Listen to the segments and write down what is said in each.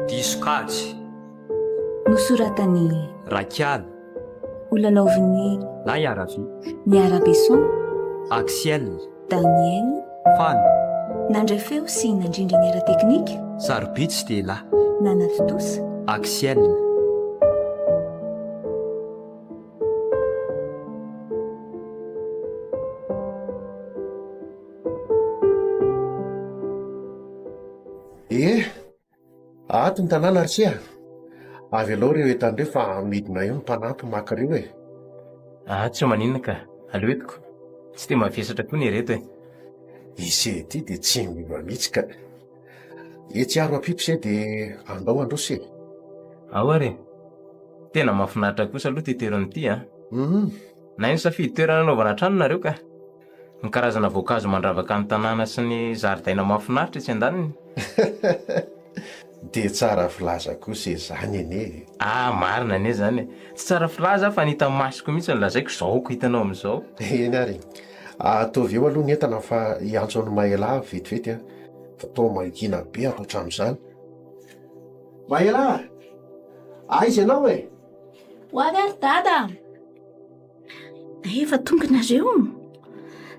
Diso kajy. Nosoratan'i. Rakiana. Holalaovin'i. Lahy Aravi. Miarabeson. Axiel. Daniel. Fano. Nandray feo sy nandrindra ny ara-teknika. Sarobidy Stella. Nanatontosa. Axiel. Eh! Ato ny tanàna ry se a! Avelao ireo entana ireo fa midina eo ny mpanampy maka ireo e! Ah, tsy maninona ka, aleo entiko. Tsy dia mavesatra koa ny ireto e. Ise ity dia tsy miova mihitsy ka. Etsy aro ampiko se dia andao handroso e. Ao ary e. Tena mahafinaritra kosa aloha ity toerana ity an. Hum. Nahay nisafidy toerana hanaovana trano nareo ka. Ny karazana voankazo mandravaka ny tanàna sy ny zaridaina mahafinaritra etsy andaniny. Dia tsara filaza kosa izany anie e. Ah, marina anie izany e. Tsy tsara filaza aho fa ny hitan'ny masoko mihitsy no lazaiko, izao ko hitanao amin'izao. Eny ary e. Ataovy eo aloha ny entana fa hiantso an'i Maëla aho vetivety an. Fa toa mangina be ato an-trano izany. Maëla! Aiza ianao e? Ho avy ary dada! Efa tonga nareo?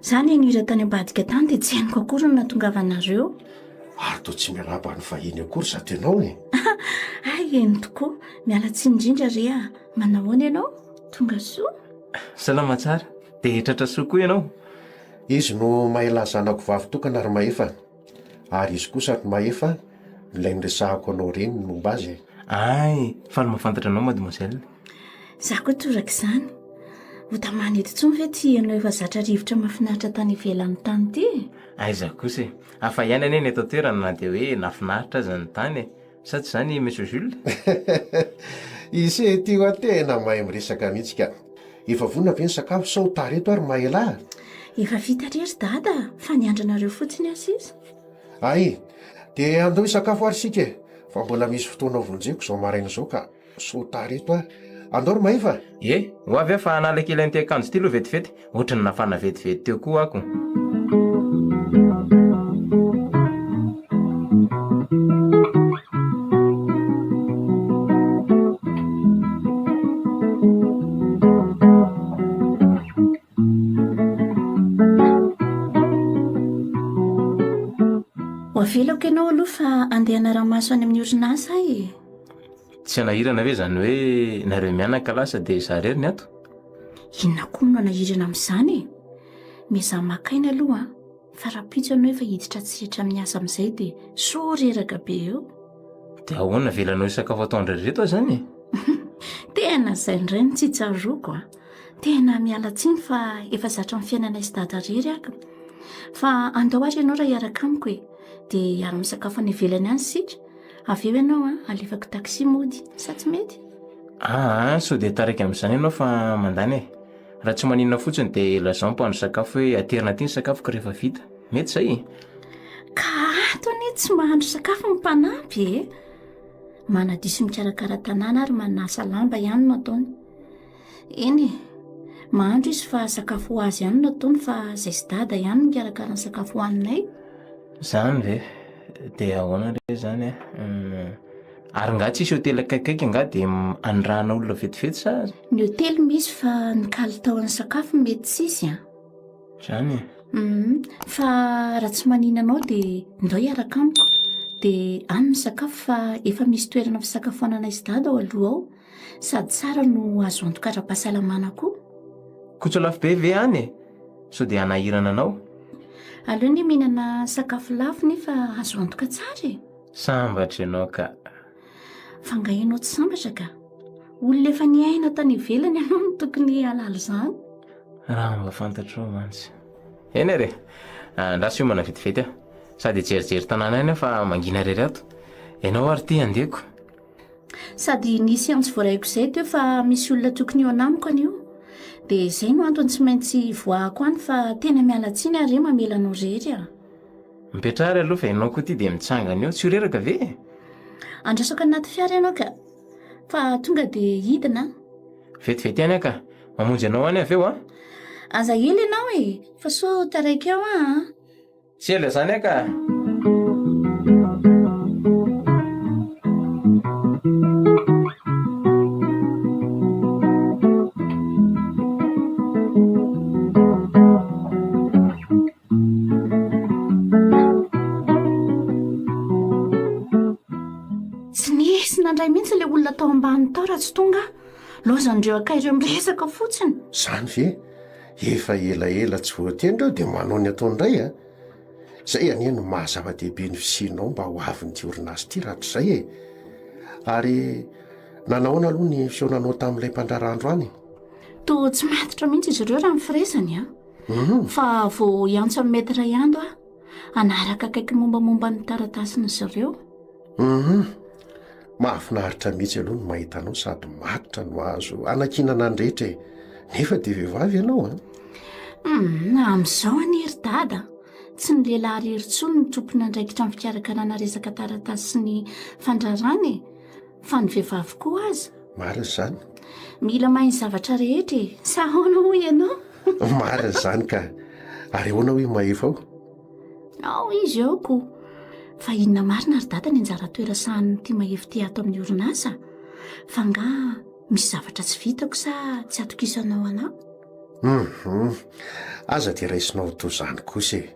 Za nihaino hira tany ambadika tany dia tsy henoko akory ny nahatongavanareo. Ary toa tsy miarahaba ny vahiny akory izato ianao e! Hay eny tokoa, miala tsiny indrindra re a! Manahoana ianao? Tonga soa? Salama tsara, dia tratra soa koa ianao? Izy no Maela zanako vavy tokana ry Mahefa. Ary izy kosa ry Mahefa ilay niresahako anao ireny ny momba azy e! Hay, faly mahafantatra anao mademoiselle. Za koa toraka izany. Ho tamana eto intsony ve ity ianao efa zatra rivotra mahafinaritra tany ivelany tany ity e? Aiza kosa e! Hafa ihany anie ny eto an-toerana na dia hoe nahafinaritra aza ny tany e! Sa tsy izany Monsieur Jules? Ise ity hoa tena mahay miresaka mihitsy ka! Efa vonona ve ny sakafo sao ho tara eto ary Maela a? Efa vita re ry Dada fa niandry anareo fotsiny aho sisa. Hay! Dia andao hisakafo ary isika e! Fa mbola misy fotoana vonjeko izao maraina izao ka! Sao tara eto aho. Andao ry Mahefa a! Ie, ho avy aho fa hanala kely an'ity akanjo ity aloha vetivety. Ohatran'ny nafana vetivety teo koa ako. Ho avelako ianao aloha fa andeha hanara-maso any amin'ny orinasa aho e. Tsy hanahirana ve izany hoe nareo mianaka lasa dia izaho irery ny ato? Inona koa no hanahirana amin'izany e? Miezaha maka aina aloha an, fa rahampitso ianao efa hiditra an-tsehatra amin'ny asa amin'izay dia sao reraka be eo. Dia ahoana avelanao hisakafo atoandro ireto aho izany e? Tena izay indray no tsy tsaroako an! Tena miala tsiny fa efa zatra ny fiainanay sy dada irery aho ka. Fa andao ary ianao raha hiaraka amiko e, dia hiara-misakafo any ivelany any isika. Avy eo ianao an, alefako taxi mody, sa tsy mety? Aa, sao dia taraiky amin'izany ianao fa mandany e. Raha tsy maninona fotsiny dia lazao ny mpahandro sakafo hoe aterina aty ny sakafoko rehefa vita. Mety izay e? Ka ato anie tsy mahandro sakafo ny mpanampy e! Manadio sy mikarakara tanàna ary manasa lamba ihany no ataony. Eny e, mahandro izy fa sakafo ho azy ihany no ataony fa zay sy dada ihany no mikarakara ny sakafo hohaninay. Zany ve? Dia ahoana re zany a? Ary nga tsisy hotely akaikikaiky nga dia anirahana olona vetivety sa? Ny hotely misy fa ny kalitaon'ny sakafo mety tsisy an. Zany e? Hum, fa raha tsy manina anao dia ndao hiaraka amiko dia any misakafo fa efa misy toerana fisakafoananay sy dada ao aloha ao. Sady tsara no azo antoka ara-pahasalamana koa. Koto lafo be ve any e? Sao dia hanahirana anao? Aleo anie mihinana sakafo lafo nefa azo antoka tsara e! Sambatra ianao ka! Fa nga ianao tsy sambatra ka? Olona efa niaina tany ivelany ianao no tokony hahalala izany. Raha mba fantatrao mantsy. Eny ary e! Andraso hiomana vetivety aho. Sady hijerijery tanàna ihany aho fa mangina irery ato. Ianao ary ity handeko. Sady nisy antso voaraiko izay teo fa misy olona tokony hihaona amiko anio. Dia izay no antony tsy maintsy hivoahako any fa tena miala tsiny aho re mamela anao irery a. Mipetraha ary aloha fa ianao koa ity dia mitsangana eo, tsy ho reraka ve e? Andrasako anaty fiara ianao ka. Fa tonga dia hidina aho. Vetivety ihany aho ka. Mamonjy anao any avy eo an. Aza ela ianao e, fa sao taraiky eo aho an. Tsy ela izany aho ka. nisy nandray mihitsy ilay olona tao ambany tao raha tsy tonga aho. Lozan'ireo akay ireo miresaka fotsiny. Izany ve? Efa elaela tsy voateny ireo dia manao ny ataony indray a! Izay anie no maha zava-dehibe ny fisianao mba ho avin'ity orinasa ity rahatrizay e! Ary nanahoana aloha ny fihaonanao tamin'ilay mpandraharaha androany? Toa tsy matotra mihitsy izy ireo raha ny firesany an! Fa vao hiantso an'i Maître Iando aho, hanaraka akaiky mombamomba ny taratasin'izy ireo. Hum! Mahafinaritra mihitsy aloha ny mahita anao sady matotra no azo anankinana ny rehetra e! Nefa dia vehivavy ianao an! Hum, amin'izao anie ry dada, tsy ny lehilahy irery intsony no tompon'andraikitra amin'ny fikarakarana resaka taratasy sy ny fandrarana e! Fa ny vehivavy koa aza. Marina izany. Mila mahay ny zavatra rehetra e! Sa ahoana hoy ianao? Marina izany ka! Ary ahoana hoy Mahefa ao? Ao izy ao ko. Fa inona marina ry dada ny anjara toera sahanin'ity Mahefa ity ato amin'ny orinasa? Fa angaha misy zavatra tsy vitako sa tsy atokisanao anà? Hum, aza dia raisinao ho toy izany kosa e.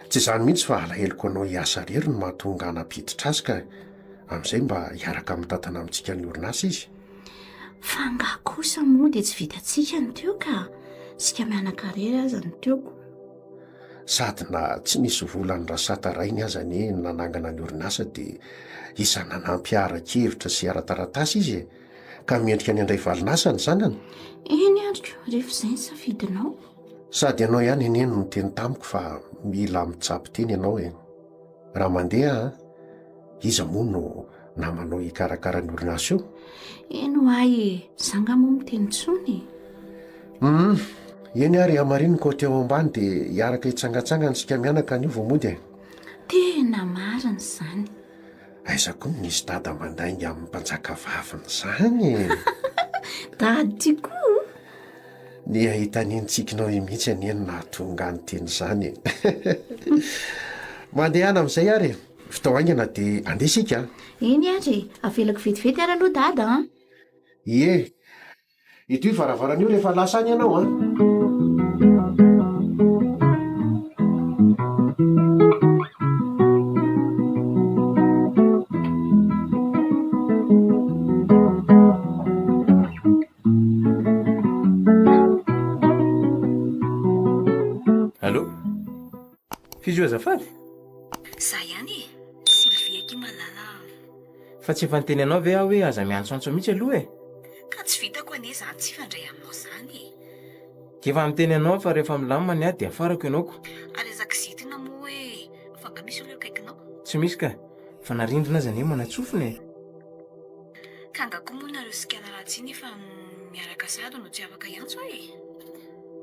Tsy izany mihitsy fa alaheloko anao hiasa irery no mahatonga nampiditra azy ka. Amin'izay mba hiaraka mitantana amintsika ny orinasa izy. Fa angaha kosa moa dia tsy vitantsika ny teo ka. Isika mianaka irery aza ny teoko. Sady na tsy nisy volan'i Rasata rainy aza anie nanangana ny orinasa dia isan'ny nanampy ara-kevitra sy ara-taratasy izy e! Ka mendrika ny handray valin'asa ny zanany. Eny ary ko, rehefa izay ny safidinao. Sady ianao ihany anie no niteny tamiko fa mila mitsabo tena ianao e! Raha mandeha an! Iza moa no namanao hikarakara ny orinasa io? Eny ho'ahy e, za nga moa miteny intsony e. Hum, eny ary hamarino ny côté ao ambany dia hiaraka hitsangantsangana isika mianaka anio vao mody e. Tena marina izany. Aiza koa no nisy dada mandainga amin'ny mpanjaka vaviny izany e? Dady ty koa. Ny hahita an'iny tsikinao iny mihitsy anie no nahatonga ahy niteny izany e. Mandehana amin'izay ary e. Vitao haingana dia andeha isika a. Eny ary e, avelako vetivety ary aloha dada an. Ie. Hidio io varavarana io rehefa lasa any ianao an. Allô? Fijo azafady? Za ihany e, Sylvie akia malala a. Fa tsy efa niteny anao ve aho hoe aza miantsoantso mihitsy aloha e? Ka tsy vitako anie zany tsy hifandray aminao zany e. K'efa miteny anao aho fa rehefa milamina ny ahy dia afarako ianao ko. Ary aza kizitina moa hoe fa nga misy olona eo akaikinao? Tsy misy ka, fa na rindrina aza anie manatsofina e. Ka nga koa moa nareo sy kala ratsy iny efa miaraka sahady no tsy afaka hiantso ahy e?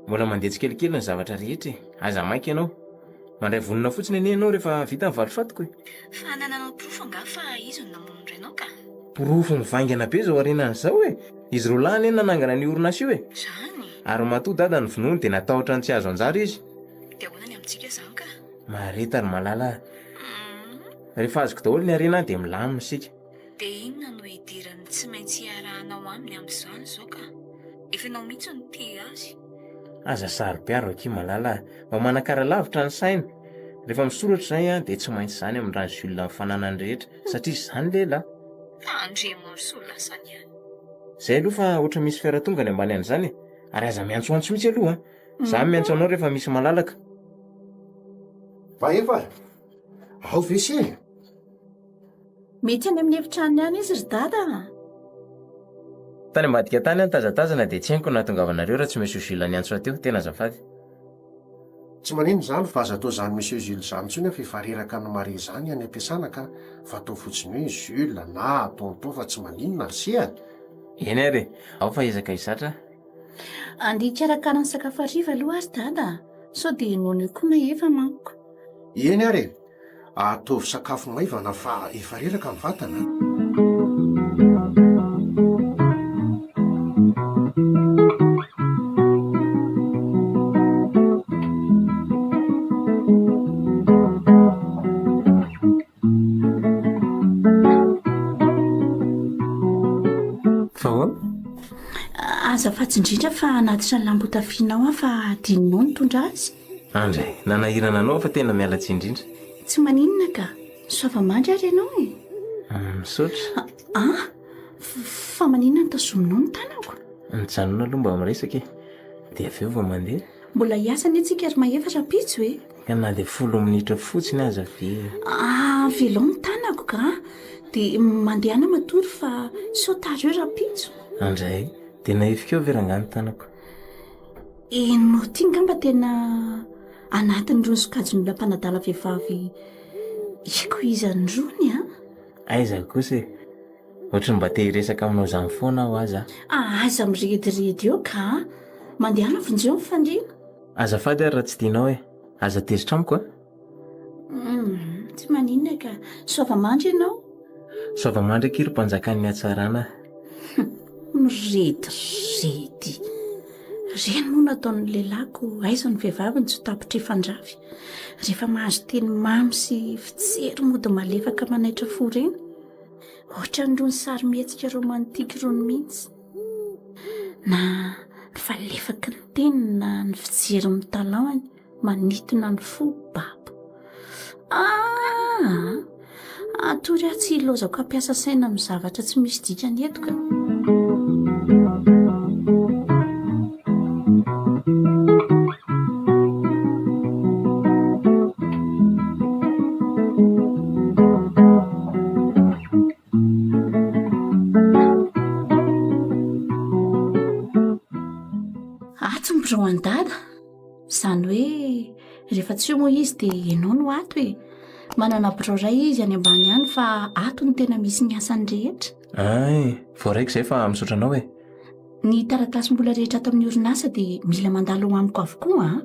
Mbola mandeha tsikelikely ny zavatra rehetra e! Aza maika ianao. Mandray vonona fotsiny anie ianao rehefa vita ny valifatiko e! Fa anananao porofo angaha fa izy no namono ny rainao ka? Porofo mivaingana be izao aorianan'izao e! Izy roalahy anie no nanangana an'io orinasa io e! Izany? Ary matoa dada novonoiny dia natahotra ny tsy hahazo anjara izy. Dia ahoana ny amintsika izany ka? Mahareta ry malala a! Rehefa azoko daholo ny harena dia milamina isika. Dia inona no idiran'ny tsy maintsy iarahanao aminy amin'izany izao ka? Efa ianao mihitsy no tia azy. Aza saro-piaro akia malala a! Mba manan-kara lavitra ny saina. Rehefa misoratra izay an, dia tsy maintsy izany amin'ny ràn'i Jules amin'ny fananany rehetra, satria izany lehilahy. Tandremo ry soa lasany a! Izay aloha fa ohatra misy fiara tonga any ambany any izany e! Ary aza miantsoantso mihitsy aloha an! Za miantso anao rehefa misy malalaka. Mahefa! Ao ve se? Mety any amin'ny efitranony any izy ry dada a! Tany ambadika tany aho nitazatazana dia tsy haiko ny nahatongavanareo raha tsy Monsieur Jules niantso ahy teo, tena azafady. Tsy maninona izany fa aza atao izany Monsieur Jules izany intsony aho fa efa reraka ny mare izany any am-piasana ka, fa atao fotsiny hoe Jules na Tonton fa tsy maninona ry se a! Eny ary e! Ao fa ezaka hizatra aho. Andeha hikarakara ny sakafo hariva aloha ary dada a! Sao dia noana eo koa Mahefa manko. Eny ary e! Ataovy sakafo maivana fa efa reraka ny vatana a! Fa ahoana? Azafady indrindra fa hanatitra ny lamba hotafianao aho fa adinonao ny nitondra azy. Andry, nanahirana anao fa tena miala tsiny indrindra. Tsy maninona ka. Soava mandry ary ianao e. Misaotra. An! Fa maninona no tazominao ny tanako? Mijanona aloha mba miresaka e! Dia avy eo vao mandeha. Mbola hiasa anie tsika ry Mahefa rahampitso e! Ka na dia folo minitra fotsiny aza ve e! Ah, avelao ny tanako ka! Dia mandehana matory fa sao tara eo rahampitso. Andray, dia nahifika eo ve rangahy ny tanako? Ianao ity angamba tena anatin'irony sokajin'olona mpanadala vehivavy ikoizan'irony irony an! Aiza kosa e! Ohatry ny mba te hiresaka aminao izany foana aho aza. Aza mirediredy eo ka! Mandehana vonjeo ny fandriana. Azafady ary raha tsy tianao e! Aza tezitra amiko a! Humm, tsy maninona ka! Soava mandry ianao. Soava mandry akia ry mpanjakan'ny hatsarana a! Mirediredy! Ireny moa no ataon'ny lehilahy ko aiza ny vehivavy no tsy ho tapitra hifandrafy rehefa mahazo teny mamy sy fijery mody malefaka manaitra fo ireny. Ohatran'irony sarimihetsika romantika irony mihitsy. Na ny falefaky ny teniny na ny fijery mitalaoany manintona ny fo babo. Ah! Atory aho tsy hilaozako hampiasa saina amin'ny zavatra tsy misy dikany eto ka. Ato ny birao an'i Dada. Izany hoe rehefa tsy eo moa izy dia ianao no ato e. Manana birao iray izy any ambany any fa ato no tena misy ny asany rehetra. Ay, voaraiko izay fa misaotra anao e. Ny taratasim-bola rehetra ato amin'ny orinasa dia mila mandalo ao amiko avokoa an.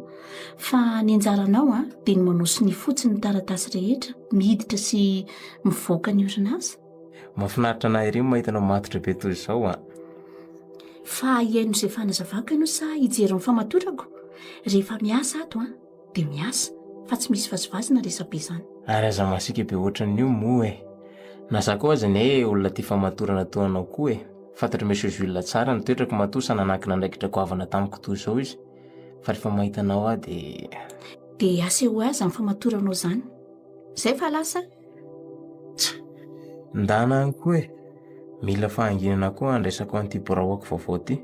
Fa ny anjaranao an, dia ny manao sonia fotsiny ny taratasy rehetra miditra sy mivoaka ny orinasa. Mahafinaritra anah ery ny mahita anao matotra be toy izao an. Fa hihaino izay fanazavako ianao sa hijery ny famatorako? Rehefa miasa ato an, dia miasa fa tsy misy vazivazy na resabe izany. Ary aza masiaka be ohatran'io moa e. Na za koa aza anie olona tia famatorana toa anao koa e. Fantatr'i Monsieur Jules tsara ny toetrako matoa sa nanankina andraikitra goavana tamiko toy izao izy. Fa rehefa mahita anao aho dia. Dia asehoy ahy izany famatoranao izany. Izay fa lasa. Tsa! Ndana any koa e! Mila fahanginana koa handraisako an'ity biraoko vaovao ity.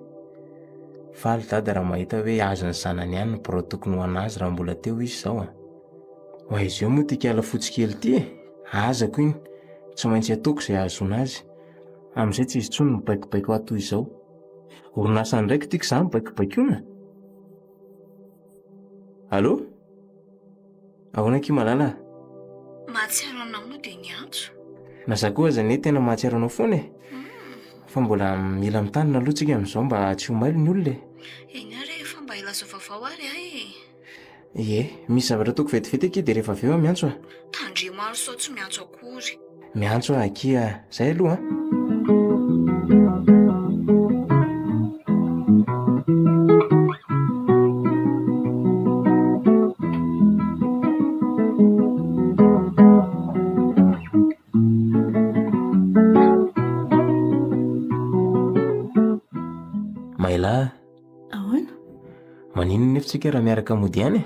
Faly dada raha mahita hoe azon'ny zanany ihany ny birao tokony ho an'azy raha mbola teo izy izao a! Ho aiza eo moa ity kala fotsy kely ity e? Azako iny! Tsy maintsy ataoko izay hahazoana azy. Amin'izay tsy izy intsony no mibaikobaiko ahy toy izao. Orinasa an'ny raiko ity k'izaho no baikobaikoina? Allô? Ahoana akia malala a? Mahatsiaro anao no dia niantso. Na za koa aza anie tena mahatsiaro anao foana e. Fa mbola mila mitandrina aloha tsika amin'izao mba tsy ho mailo ny olona e. Eny ary e, fa mba ilazao vaovao ary ahy e. Ie, misy zavatra ataoko vetivety akia dia rehefa avy eo aho miantso a. Tandremo ary sao tsy miantso akory. Miantso aho akia a. Zay aloha an. Mailà. Ahoana? Maninona nefa tsika raha miaraka mody ihany e?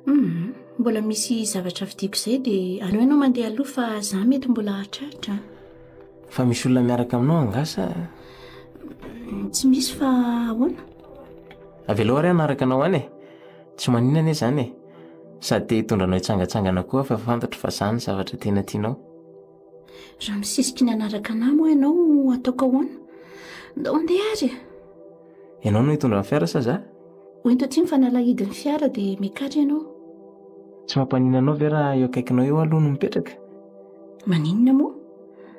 Hum, mbola misy zavatra vidiako izay dia aleo ianao mandeha aloha fa za mety mbola hahatratra. Fa misy olona miaraka aminao angaha sa? Tsy misy fa ahoana? Avelao ary hanaraka anao any e. Tsy maninona anie izany e. Sady te hitondra anao hitsangatsangana koa aho fa fantatro fa izany ny zavatra tena tianao. Raha misisiky ny hanaraka anah moa ianao ataoko ahoana? Ndao andeha ary e. Ianao no hitondra ny fiara sa za? Hoento aty ny fanalahidin'ny fiara dia miakatra ianao. Tsy mampaninona anao ve raha eo akaikinao eo aho aloha no mipetraka? Maninona moa?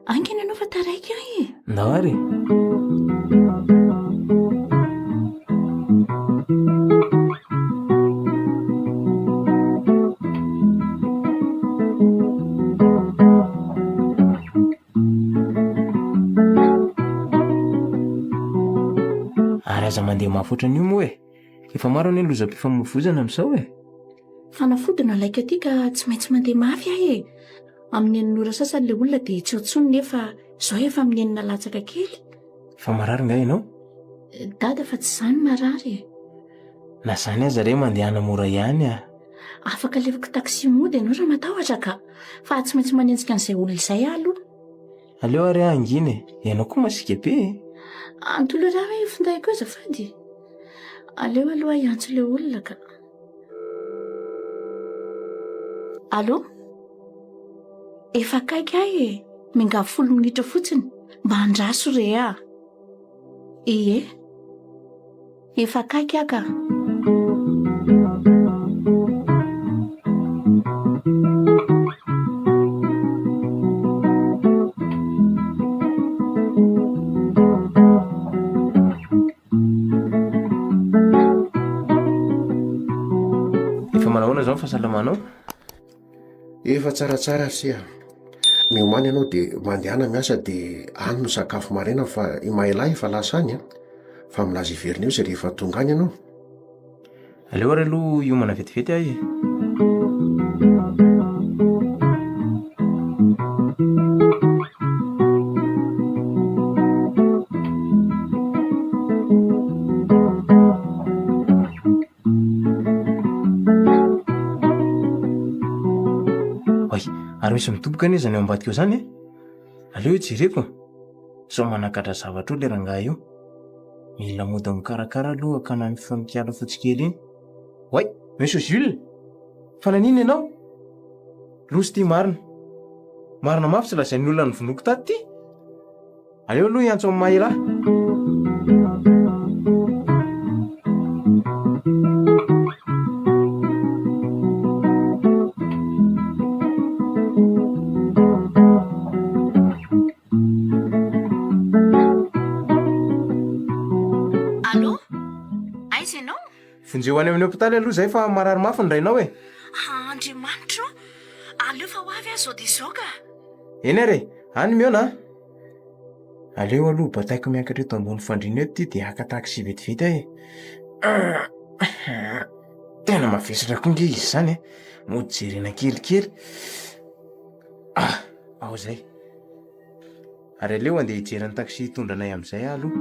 Haingana ianao fa taraiky aho e. Ndao ary e. Ary aza mandeha mafy ohatran'io moa e. Efa maro anie ny lozam-pifamoivoizana amin'izao e. Fanafody no alaiko aty ka tsy maintsy mandeha mafy aho e. Amin'ny enina ora sasany ilay olona dia tsy eo intsony nefa izao efa amin'ny enina latsaka kely. Fa marary nga ianao? Dada fa tsy izaho no marary e. Na izany aza re mandehana mora ihany ah. Afaka alefako taxi mody ianao raha matahotra ka. Fa tsy maintsy manenjika an'izay olona izay aho aloha. Aleo ary aho hangina e. Ianao koa masiaka be e. Atolory ahy hoe io findaiko io azafady. Aleo aloha hiantso ilay olona ka. Allô? Efa akaiky ahy e. Miangavy folo minitra fotsiny. Mba andraso re ah. Ie. Efa akaiky aho ka. Efa manahoana izao ny fahasalamanao? Efa tsaratsara ry se a. Miomàna ianao dia mandehana miasa dia any no sakafo maraina fa i Mahelah efa lasa any an. Fa milaza hiverina eo izy rehefa tonga any ianao. Aleo ary aloha hiomana vetivety aho e. Oay, ary misy midoboka anie izany ao ambadika ao izany e. Aleo hijereko. Sao manakatra zavatra eo ilay rangahy io. Mila mody mikarakara aloha hakana ny feon'ikala fotsy kely iny. Oay, Monsieur Jules! Fa naninona ianao? Loza ity marina. Marina mafy tsy lazain'ny olona novonoiko tato ity. Aleo aloha hiantso an'i Maela. Allô? Aiza ianao? Vonjeo any amin'ny hopitaly aloha izay fa marary mafy ny rainao e. Andriamanitra ô! Aleo fa ho avy aho izao dia izao ka. Eny ary e, any mihaona a. Aleo aloha bataiko miakatra eto ambony fandriana eto ity dia haka taxi vetivety aho e. Tena mavesatra koa nge izy izany e. Mody jerena kelikely. Ah, ao izay. Ary aleo andeha hijery ny taxi hitondra anay amin'izay aho aloha.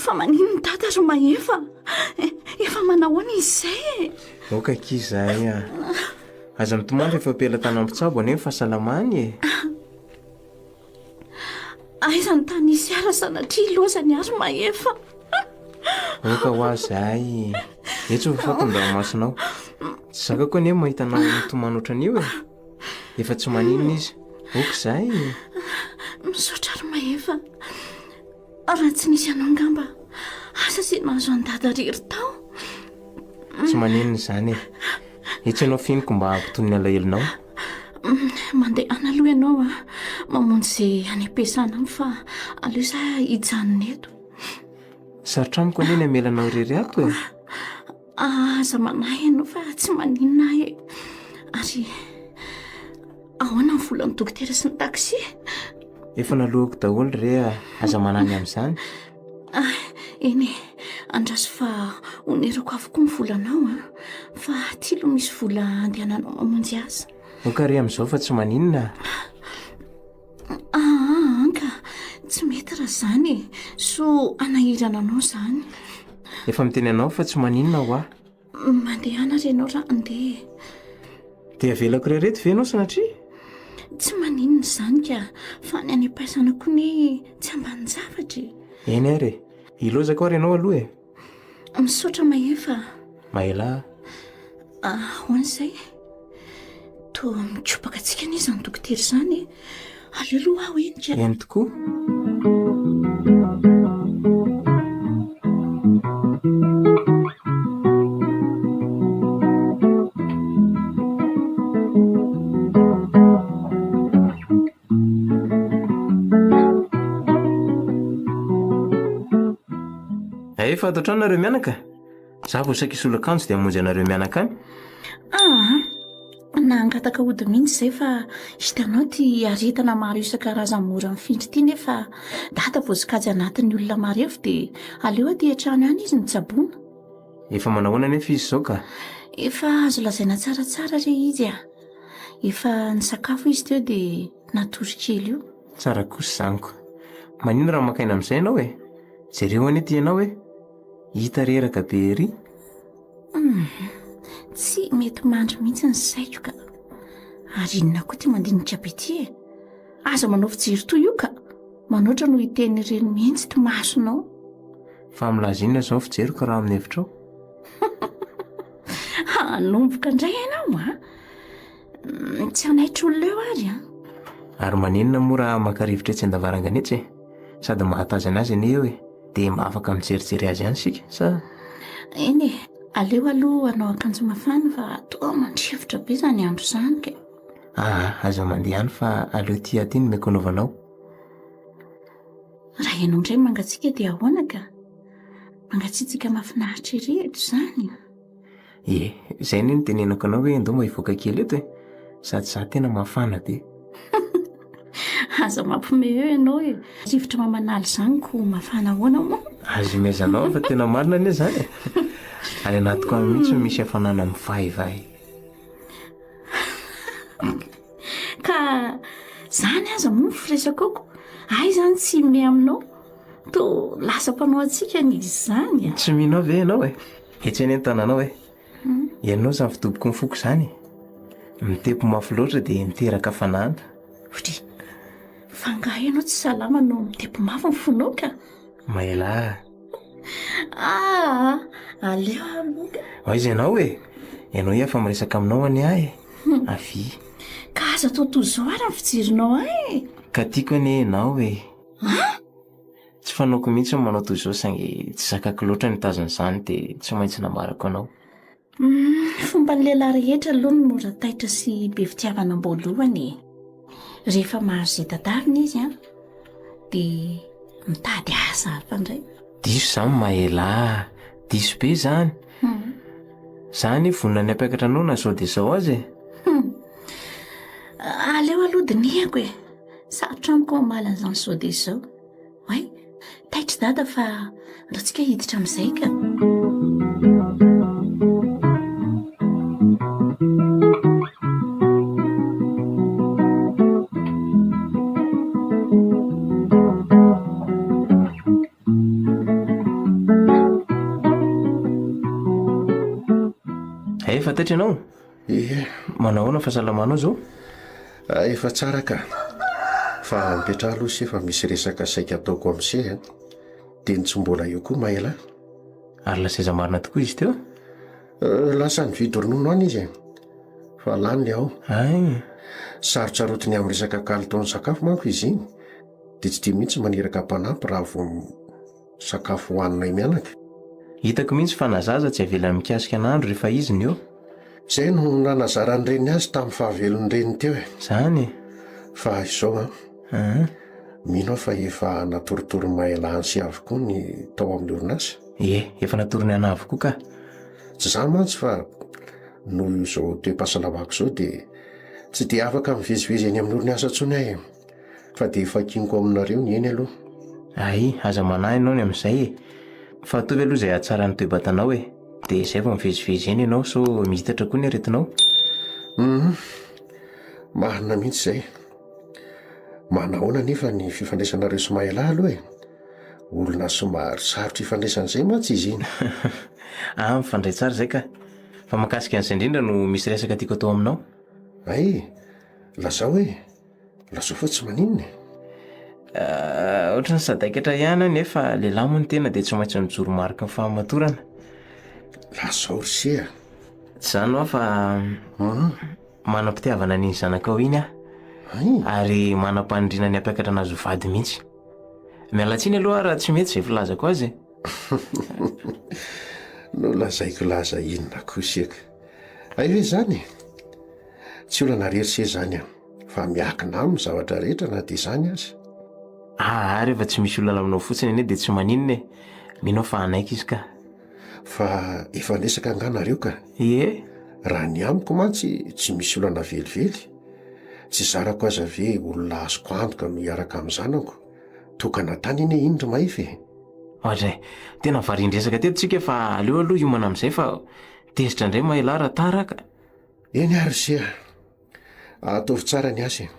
Fa maninona dada ry Mahefa? Efa manahoana izy izay e? Aoka akia izahay a. Aza mitomany fa efa am-pelatanan'ny mpitsabo anie ny fahasalamany e. Aiza ny tany hisy ahy raha sanatria ilaozany ahy ry Mahefa? Aoka ho ahy izahay. Etsy ho fafako ny ranomasonao. Tsy zakako anie mahita anao mitomany ohatran'io e. Efa tsy maninona izy. Aoka izay e. Misaotra ry Mahefa. Raha tsy nisy anao angamba asa sy nahazo an'i Dada irery tao. Tsy maninona izany e. Etsy ianao finiko mba hampitony ny alahelonao. Mandehana aloha ianao a, mamonjy izay any am-piasana any fa aleo za hijanona eto. Sarotra amiko anie ny hamela anao irery ato e. Aza manahy ianao fa tsy maninona ahy e. Ary ahoana ny volan'ny dokotera sy ny taxi? Efa naloako daholo re a, aza manahy ny amin'izany. Ah, eny e, andraso fa onerako avokoa ny volanao a. Fa aty aloha misy vola andehananao mamonjy azy. Aoka re amin'izao fa tsy maninona. Aa anka, tsy mety raha izany e. So hanahirana anao izany. Efa miteny anao fa tsy maninona ho ahy. Mandehana ary ianao raha handeha e. Dia avelako irery eto ve ianao sanatria? Tsy maninona izany ka, fa ny any am-pasana koa anie tsy ambanin-javatra e. Eny ary e. Ilaozako ary ianao aloha e. Misaotra Mahefa a. Mahelà. Ahoana izay? Toa mikopaka antsika anie izany dokotera izany e. Aleo aloha aho eny ka. Eny tokoa. Efa ato an-trano nareo mianaka? Za vao saika hisolo akanjo dia hamonjy anareo mianaka any. Aa, nangataka hody mihitsy izay fa hitanao ity aretina maro isan-karazany mora mifindra ity nefa dada voasokajy anatin'ny olona marefo dia aleo aty an-trano ihany izy no tsaboina. Efa manahoana anefa izy izao ka? Efa azo lazaina tsaratsara re izy a. Efa nisakafo izy teo dia natory kely io. Tsara kosa izany ko. Maninona raha maka aina amin'izay ianao e? Jereo anie ity ianao e! Hita reraka be ery. Hum, tsy mety mandry mihitsy ny saiko ka. Ary inona koa ity mandinika be ity e? Aza manao fijery toy io ka. Manoatra no hiteny ireny mihitsy ty masonao. Fa milaza inona izao ny fijeriko raha amin'ny hevitrao? Hanomboka indray ianao a! Mm, tsy hanaitra olona eo ary a! Ary maninona moa raha maka rivotra etsy an-davarangana etsy e? Sady mahatazana azy anie eo e! Dia mba afaka mijerijery azy ihany isika, sa? Eny e, aleo aloha hanao akanjo mafana fa toa mandrivotra be izany andro izany ka. Aa, aza mandeha any fa aleo ity aty no omeko anaovanao. Raha ianao indray mangatsiaka dia ahoana ka? Mangatsiatsiaka mahafinaritra ery eto izany. Ie, izay anie no tenenako anao hoe ndao mba hivoaka kely eto e. Sady izaho tena mafana be. Aza mampiomehy eo ianao e. Rivotra mamanala izany ko mafana ahoana moa? Aza imezanao fa tena marina anie izany e. Any anatiko any mihitsy no misy hafanana mivaivay. Ka zany aza moa ny firesakoko, hay zany tsy hime aminao, toa lasa mpanao antsika ny izy zany a. Tsy mino ahy ve ianao e? Etsy anie ny tananao e. Ianao izany fidoboky ny foko izany e. Mitepo mafy loatra dia miteraka hafanana. Ory, fa angaha ianao tsy salama no mitepo mafy ny fonao ka? Mailà. Aa, aleo aloha ka. Aiza ianao e? Ianao efa miresaka aminao anie aho e. Avia. Ka aza atao toy izao ary ny fijerinao ahy e. Ka tiako anie ianao e. An? Tsy fanaoko mihitsy ny manao toy izao saingy tsy zakako loatra ny mitazona izany dia tsy maintsy nambarako anao. Fomban'ny lehilahy rehetra aloha ny mora taitra sy be fitiavana am-boalohany e. Rehefa mahazo izay tadiaviny izy an, dia mitady asa hafa indray. Diso izany Maela a! Diso be izany. Za anie vonona ny hampiakatra anao na izao dia izao aza e. Aleo aloha dinihako e. Sarotra amiko hamaly an'izany izao dia izao. Oay, taitra dada fa ndao tsika hiditra amin'izay ka. Efa taitra ianao? Ie. Manao ahoana ny fahasalamanao izao? Ah, efa tsara ka. Fa mipetraha aloha se fa misy resaka saika ataoko amin'i se a. Dia ny tsy mbola eo koa Maela. Ary lasa aiza marina tokoa izy teo? Eh, lasa nividy ronono any izy e. Fa lany le ao. Hay. Sarotsarotiny amin'ny resaka kalitaon'ny sakafo manko izy iny. Dia tsy tia mihitsy maniraka mpanampy raha vao Sakafo hohaninay mianaka. Hitako mihitsy fa na zaza tsy avelany mikasika an'andro rehefa izy no eo. Izay no nanazaran'ny reniny azy tamin'ny fahavelon'ny reniny teo e. Zany e. Fa izao an. An. Mino aho fa efa natoritoron'i Maela Anse avokoa ny tao amin'ny orinasa. Ie, efa natorony anah avokoa ka. Tsy izany mantsy fa noho izao toe-pahasalamako izao dia tsy dia afaka mivezivezy eny amin'ny orinasa intsony aho e. Fa dia efa kiniko aminareo ny eny aloha. Hay, aza manahy ianao ny amin'izay e! Fa ataovy aloha izay hahatsara ny toe-batanao e! Dia izay vao mivezivezy eny ianao sao mihitatra koa ny aretinao. Hum, marina mihitsy izay. Manahoana anefa ny fifandraisanareo sy Maela aloha e? Olona somary sarotra ifandraisana izay mantsy izy iny. Ah, mifandray tsara izay ka. Fa mahakasika an'izay indrindra no misy resaka tiako atao aminao. Hay, lazao e! Lazao fa tsy maninona e. Ah, ohatran'ny sadaikatra ihany aho nefa lehilahy moa ny tena dia tsy maintsy mijoro mariky ny fahamatorana. Lazao ry se a. Tsy izany hoa fa manam-pitiavana an'iny zanakao iny aho. Hay. Ary manam-paniriana ny hampiakatra anazy ho vady mihitsy. Miala tsiny aloha raha tsy mety izay filazako azy e. Nolazaiko laza inona kosa eka. Hay ve izany e? Tsy olana re ry se izany an. Fa miankina aminy ny zavatra rehetra na dia izany aza. Aa rehefa tsy misy olana aminao fotsiny anie dia tsy maninona e! Mino aho fa hanaiky izy ka. Fa efa niresaka angaha nareo ka? Ie. Raha ny amiko mantsy tsy misy olana velively. Tsy zarako aza ve olona azoko antoka no hiaraka amin'ny zanako? Tokana tany anie iny ry Mahefa e! Oadray, tena varian-dresaka teto tsika fa aleo aloha hiomana amin'izay fa tezitra indray Mahelah raha tara ka. Eny ary ry se a! Ataovy tsara ny asa e.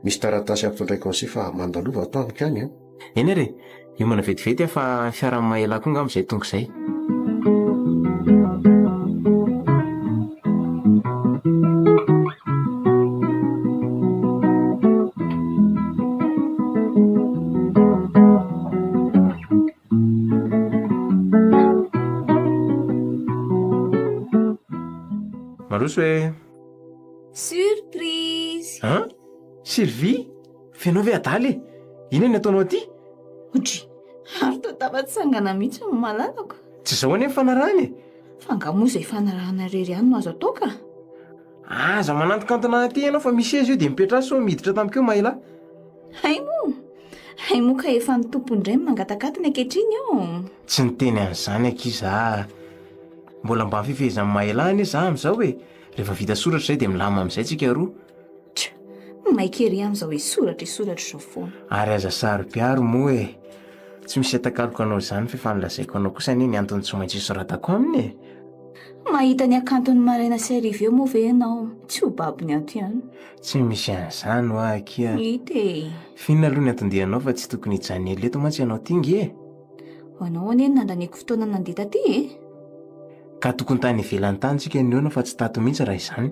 Misy taratasy ampitondraiko an'i Sifa mandalova ato amiko any an. Eny ary e, hiomana vetivety aho fa ny fiaran'i Maela koa angamba izay tonga izay. Mandroso e! Surprise! An? Sylvie? F'enao ve adala e? Inona ny ataonao aty? Odry! Ary toa tafatsangana mihitsy ny malalako. Tsy izao anie ny fanarahana e! Fa angaha moa izay fanarahana irery ihany no azo atao ka? Aza manantokantona aty ianao fa misy seza io dia mipetraha sao miditra tampoka eo Maela. Hay moa! Hay moa ka efa ny tompony indray no mangataka atiny ankehitriny ô! Tsy niteny an'izany akia za a! Mbola mba fifehezan'i Maela anie za amin'izao e! Rehefa vita soratra izay dia milamina amin'izay tsika roa. Tch! Maika ery amin'izao hisoratra hisoratra izao foana. Ary aza saro-piaro moa e! Tsy misy atakaloko anao izany f'efa nolazaiko anao kosa anie ny antony tsy maintsy hisoratako aminy e! Mahita ny hakanton'ny maraina sy hariva eo moa ve ianao tsy ho babony ato ihany? Tsy misy an'izany hoa akia. Hita e! F'inona aloha ny anton-dianao fa tsy tokony hijanona ela eto mantsy ianao ity nge e! Ho anao anie no nandaniako fotoana nandeha taty e! Ka tokony tany ivelany tany tsika nihaona fa tsy tato mihitsy raha izany.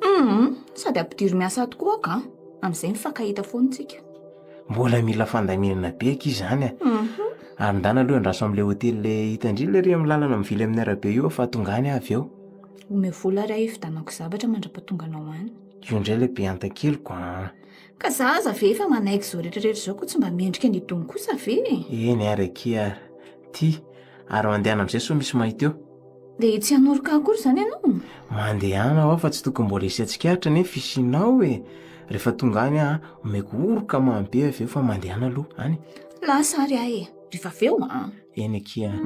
Humm! Sady ampidiro miasa ato koa aho ka! Amin'izay mifankahita foana tsika. Mbola mila fandaminana be akia izany a! Ary ndana aloha andraso amin'ilay hotely le hitan-dry le ery amin'ny lalana mivily amin'ny arabe io aho fa tonga any aho avy eo. Omeo vola ary aho hividanako zavatra mandra-pahatonga anao any. Io indray ilay be hantakeliko an! Ka za aza ve efa manaiky izao rehetra rehetra izao koa tsy mba mendrika ny hidongy kosa ve e? Eny ary akia ary. Ty, ary mandehana amin'izay sao misy mahita eo. Dia tsy hanoroka akory izany ianao? Mandehana hoa fa tsy tokony mbola hisy hatsikaritra anie ny fisianao e! Rehefa tonga any aho, omeko oroka mamy be avy eo fa mandehana aloha, any. Lasa ary aho e! Rehefa avy eo an! Eny akia a!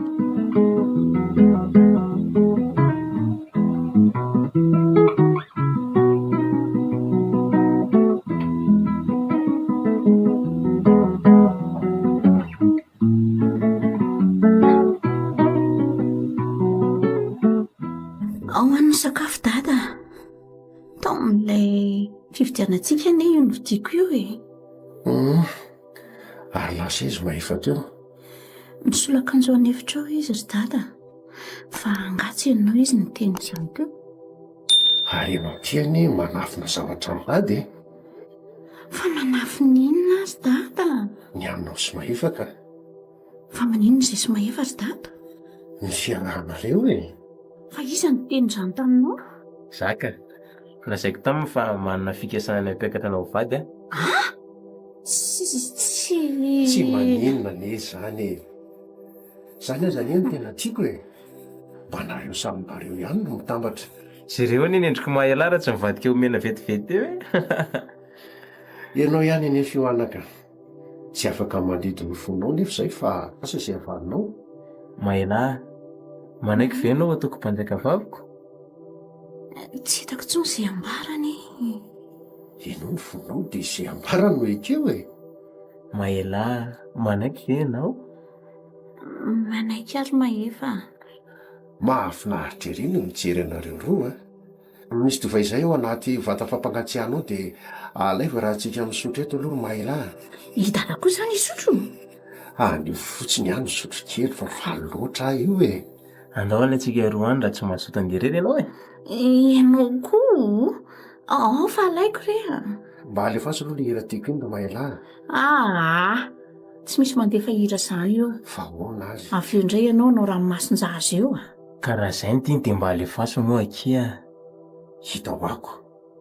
Ao an'ny sakafo dada. Tao amin'ilay fividianantsika anie io novidiako io e. Hum, ary lasa izy mahefa teo. Nisolo akanjo ao an'efitra ao izy ry dada. Fa angaha tsy henonao izy niteny izany teo? Ary ianao ity anie manafina zavatra amin'i dada e. Fa manafina inona ary dada? Ny aminao sy Mahefa ka. Fa maninona izay sy Mahefa ry dada? Ny fiarahanareo e. Fa iza no niteny izany taminao? Za ka. Lazaiko taminy fa manana fikasana ny hampiakatra anao ho vady aho. Ah! Tsy tsy. Tsy maninona anie izany e. Izany aza anie no tena tiako e. Mba nareo samy nareo ihany no mitambatra. Jereo anie ny endrik'i Maela raha tsy nivadika ho mena vetivety teo e! Ianao ihany anefa io anaka. Tsy afaka mandidy ny fonao nefa izay fa asa izay havalinao. Maela, manaiky ve ianao hataoko mpanjaka vaviko? Tsy hitako intsony izay ambarany e. Henoy ny fonao dia izay ambarany no ekeo e. Maela, manaiky ve ianao? Manaiky ary Mahefa a. Mahafinaritra ery ny mijery anareo roa a. Misy divay izay ao anaty vata fampangatsiahana ao dia alaivo raha tsika misotro eto aloha ry Maela a. I Dada koa izany hisotro? Anio fotsiny aho nisotro kely fa faly loatra aho io e. Andao alaintsika roa any raha tsy mazoto handeha irery ianao e. Ianao koa? Ao fa alaiko re a. Mba alefaso aloha ilay hira tiako iny ry Maela a. Aa! Tsy misy mandefa hira zany eo. Fa ahoana ary? Avy eo indray ianao hanao ranomason-jaza eo a! Ka raha izay no tiany dia mba alefaso moa akia. Hita ho ako.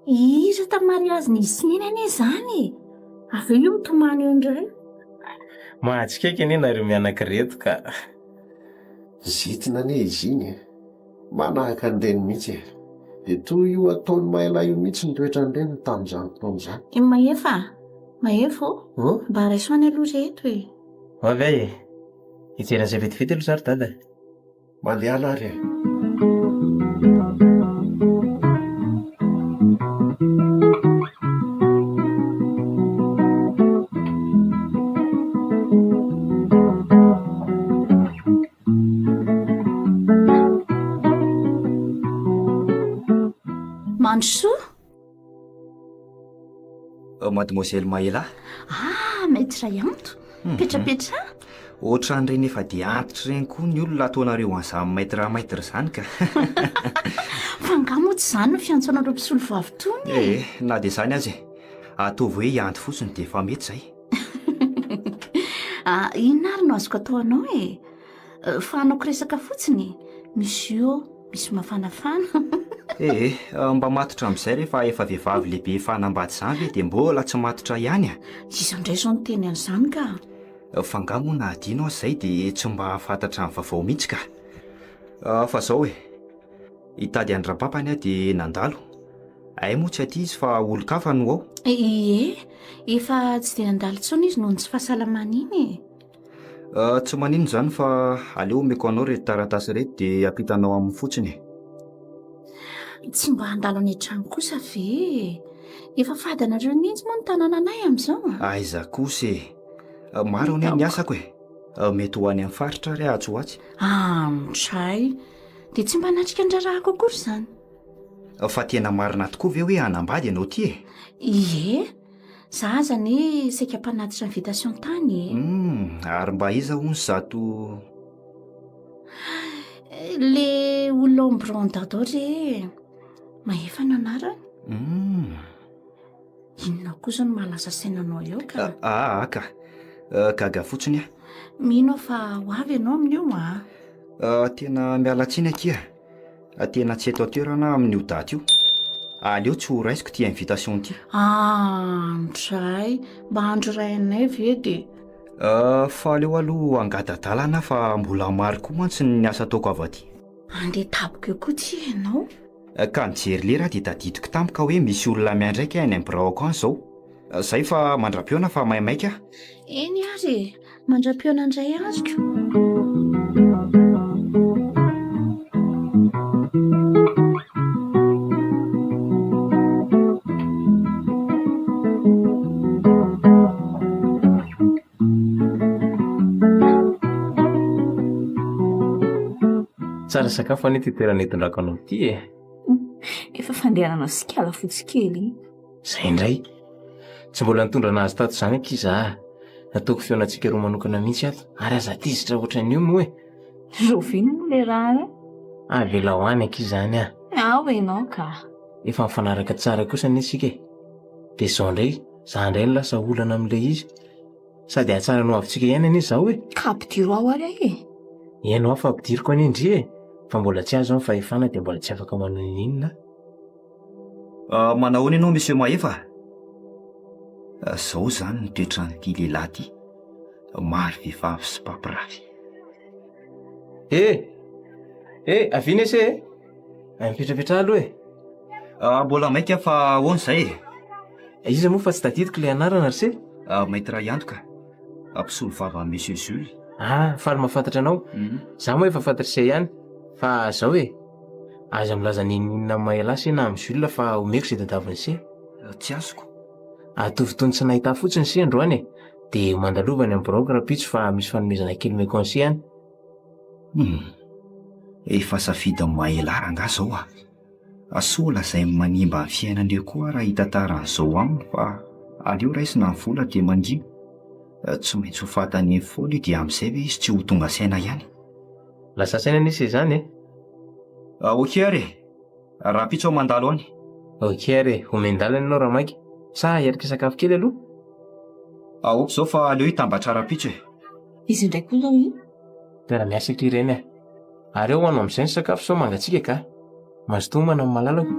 Hira tamin'ny mariazin'izy sy Neny anie izany e! Avy eo io mitomany eo indray. Mahatsikaiky anie nareo mianaka ireto ka. Zitina anie izy iny e! Manahaka ny reniny mihitsy e! Dia toy io ataon'i Maela io mihitsy ny toetran'ny reniny tamin'izany fotoana izany. I Mahefa a! Mahefa ô! Mba raiso any aloha re eto e! Ho avy aho e! Hijery an'izay vetivety aloha za ry dada e! Mandehana ary e! Mandrosoa! Mademoiselle Maëla. Ah, Maître Yanto. Petrapetra. Ohatran'ireny efa dia antitra ireny koa ny olona ataonareo an'izany maître maître izany ka. Fa angaha moa tsy izany no fiantsoanareo mpisolo vavy tony e? Eh, na dia izany aza e. Ataovy hoe hianto fotsiny dia efa mety izay. Ah, inona ary no azoko atao anao e? Fa hanaoko resaka fotsiny e. Misy jus ao, misy mafanafana. Eh, eh, mba matotra amin'izay rehefa efa vehivavy lehibe efa hanambady izany ve dia mbola tsy matotra ihany a? Iza indray izao no teny an'izany ka? Fa angaha moa na adino aza izay dia tsy mba hahafantatra ny vaovao mihitsy ka. Fa izao e, hitady an-dRapapany aho dia nandalo. Hay moa tsy aty izy fa olon-kafa no ao. Ie, efa tsy dia nandalo intsony izy noho ny tsy fahasalamany iny e. Tsy maninona izany fa aleo omeko anao ireto taratasy ireto dia ampitanao aminy fotsiny e. Tsy mba handalo any an-trano kosa ve e? Efa fady anareo mihitsy moa ny tanànanay amin'izao a. Aiza kosa e! Maro anie ny asako e! Mety ho any amin'ny faritra ary aho atsy ho atsy. Andray! Dia tsy mba natrika ny raharahako akory izany. Fa tena marina tokoa ve hoe hanambady ianao ity e? Ie! Za aza anie saika mpanatitra invitation tany e. Hum, ary mba iza hono zato. Le olona ao amin'ny birao Dado re Mahefa no anarany. Hum. Inona kosa no mahalasa saina anao eo ka? Aa ka. Gaga fotsiny aho. Mino aho fa ho avy ianao amin'io a. Tena miala tsiny akia. Tena tsy eto an-toerana aho amin'io daty io. Aleo tsy ho raisiko ity invitation ity. Andray, mba andro iray anay ve dia. Fa aleo aloha hangata-dalana aho fa mbola maro koa mantsy ny asa ataoko avy aty. Andeha tampoka eo koa ty ianao. Ka nijery lera aho dia tadidiko tampoka hoe misy olona miandraika any amin'ny biraoko any izao. Zay fa mandra-pihaona fa maimaika aho. Eny ary e, mandra-pihaona indray azoko. Tsara sakafo anie ity toerana itondrako anao ity e. Efa fandehananao sikala fotsy kely iny. Zay indray. Tsy mbola nitondra nahazo tato izany akia za. Nataoko fihaonantsika roa manokana mihitsy ato. Ary aza tezitra ohatran'io moa e. Rahoviana moa ilay raharaha? Avelao any akia izany ah. Ao ianao ka. Efa mifanaraka tsara kosa anie isika e. Dia izao indray, za indray no lasa olana amin'ilay izy. Sady hahatsara ny hoavintsika ihany anie izaho e. Ka ampidiro ao ary aho e. Eny hoa fa ampidiriko anie ndry e. Fa mbola tsy azo aho ny fahefana dia mbola tsy afaka manao n'inon'inona aho. Manahoana ianao Monsieur Mahefa? Zao zany ny toetran'ity lehilahy ity, maro vehivavy sy mpampirafy. Eh! Eh! Avia anie se e! Mipetrapetraha aloha e! Mbola maika fa ahoana izay e? Iza moa fa tsy tadidiko ilay anarana ry se? Maître Iantoka, mpisolovava an'i Monsieur Jules. Ah! Faly mahafantatra anao. Za moa efa fantatr'i se ihany fa zao e! Aza milaza n'inon'inona amin'i Maëla se na amin'i Jules fa omeko izay tadiavin'i se. Tsy azoko. Ataovy toy ny tsy nahita ahy fotsiny se androany e! Dia mandalova any amin'ny biraoko rahampitso fa misy fanomezana kely omeko an'i se any. Hum! Efa safidin'i Maëla rangahy izao a! Soa lazainy manimba ny fiainany eo koa raha hitantara an'izao aminy fa aleo raisina ny vola dia mangina. Tsy maintsy ho fantany eny foana io dia amin'izay ve izy tsy ho tonga saina ihany? Lasa saina anie se zany e! Ok ary e! Rahampitso aho mandalo any. Ok ary e! Omen-dalana ianao raha maika. Sa hiaraka hisakafo kely aloha? Aoka izao fa aleo hitambatra rahampitso e! Izy indray koa izao iny? Mpiara-miasa akia ireny e! Ary ao hoano amin'izay ny sakafo sao mangatsiaka ka! Mazotoa homana ny malalako.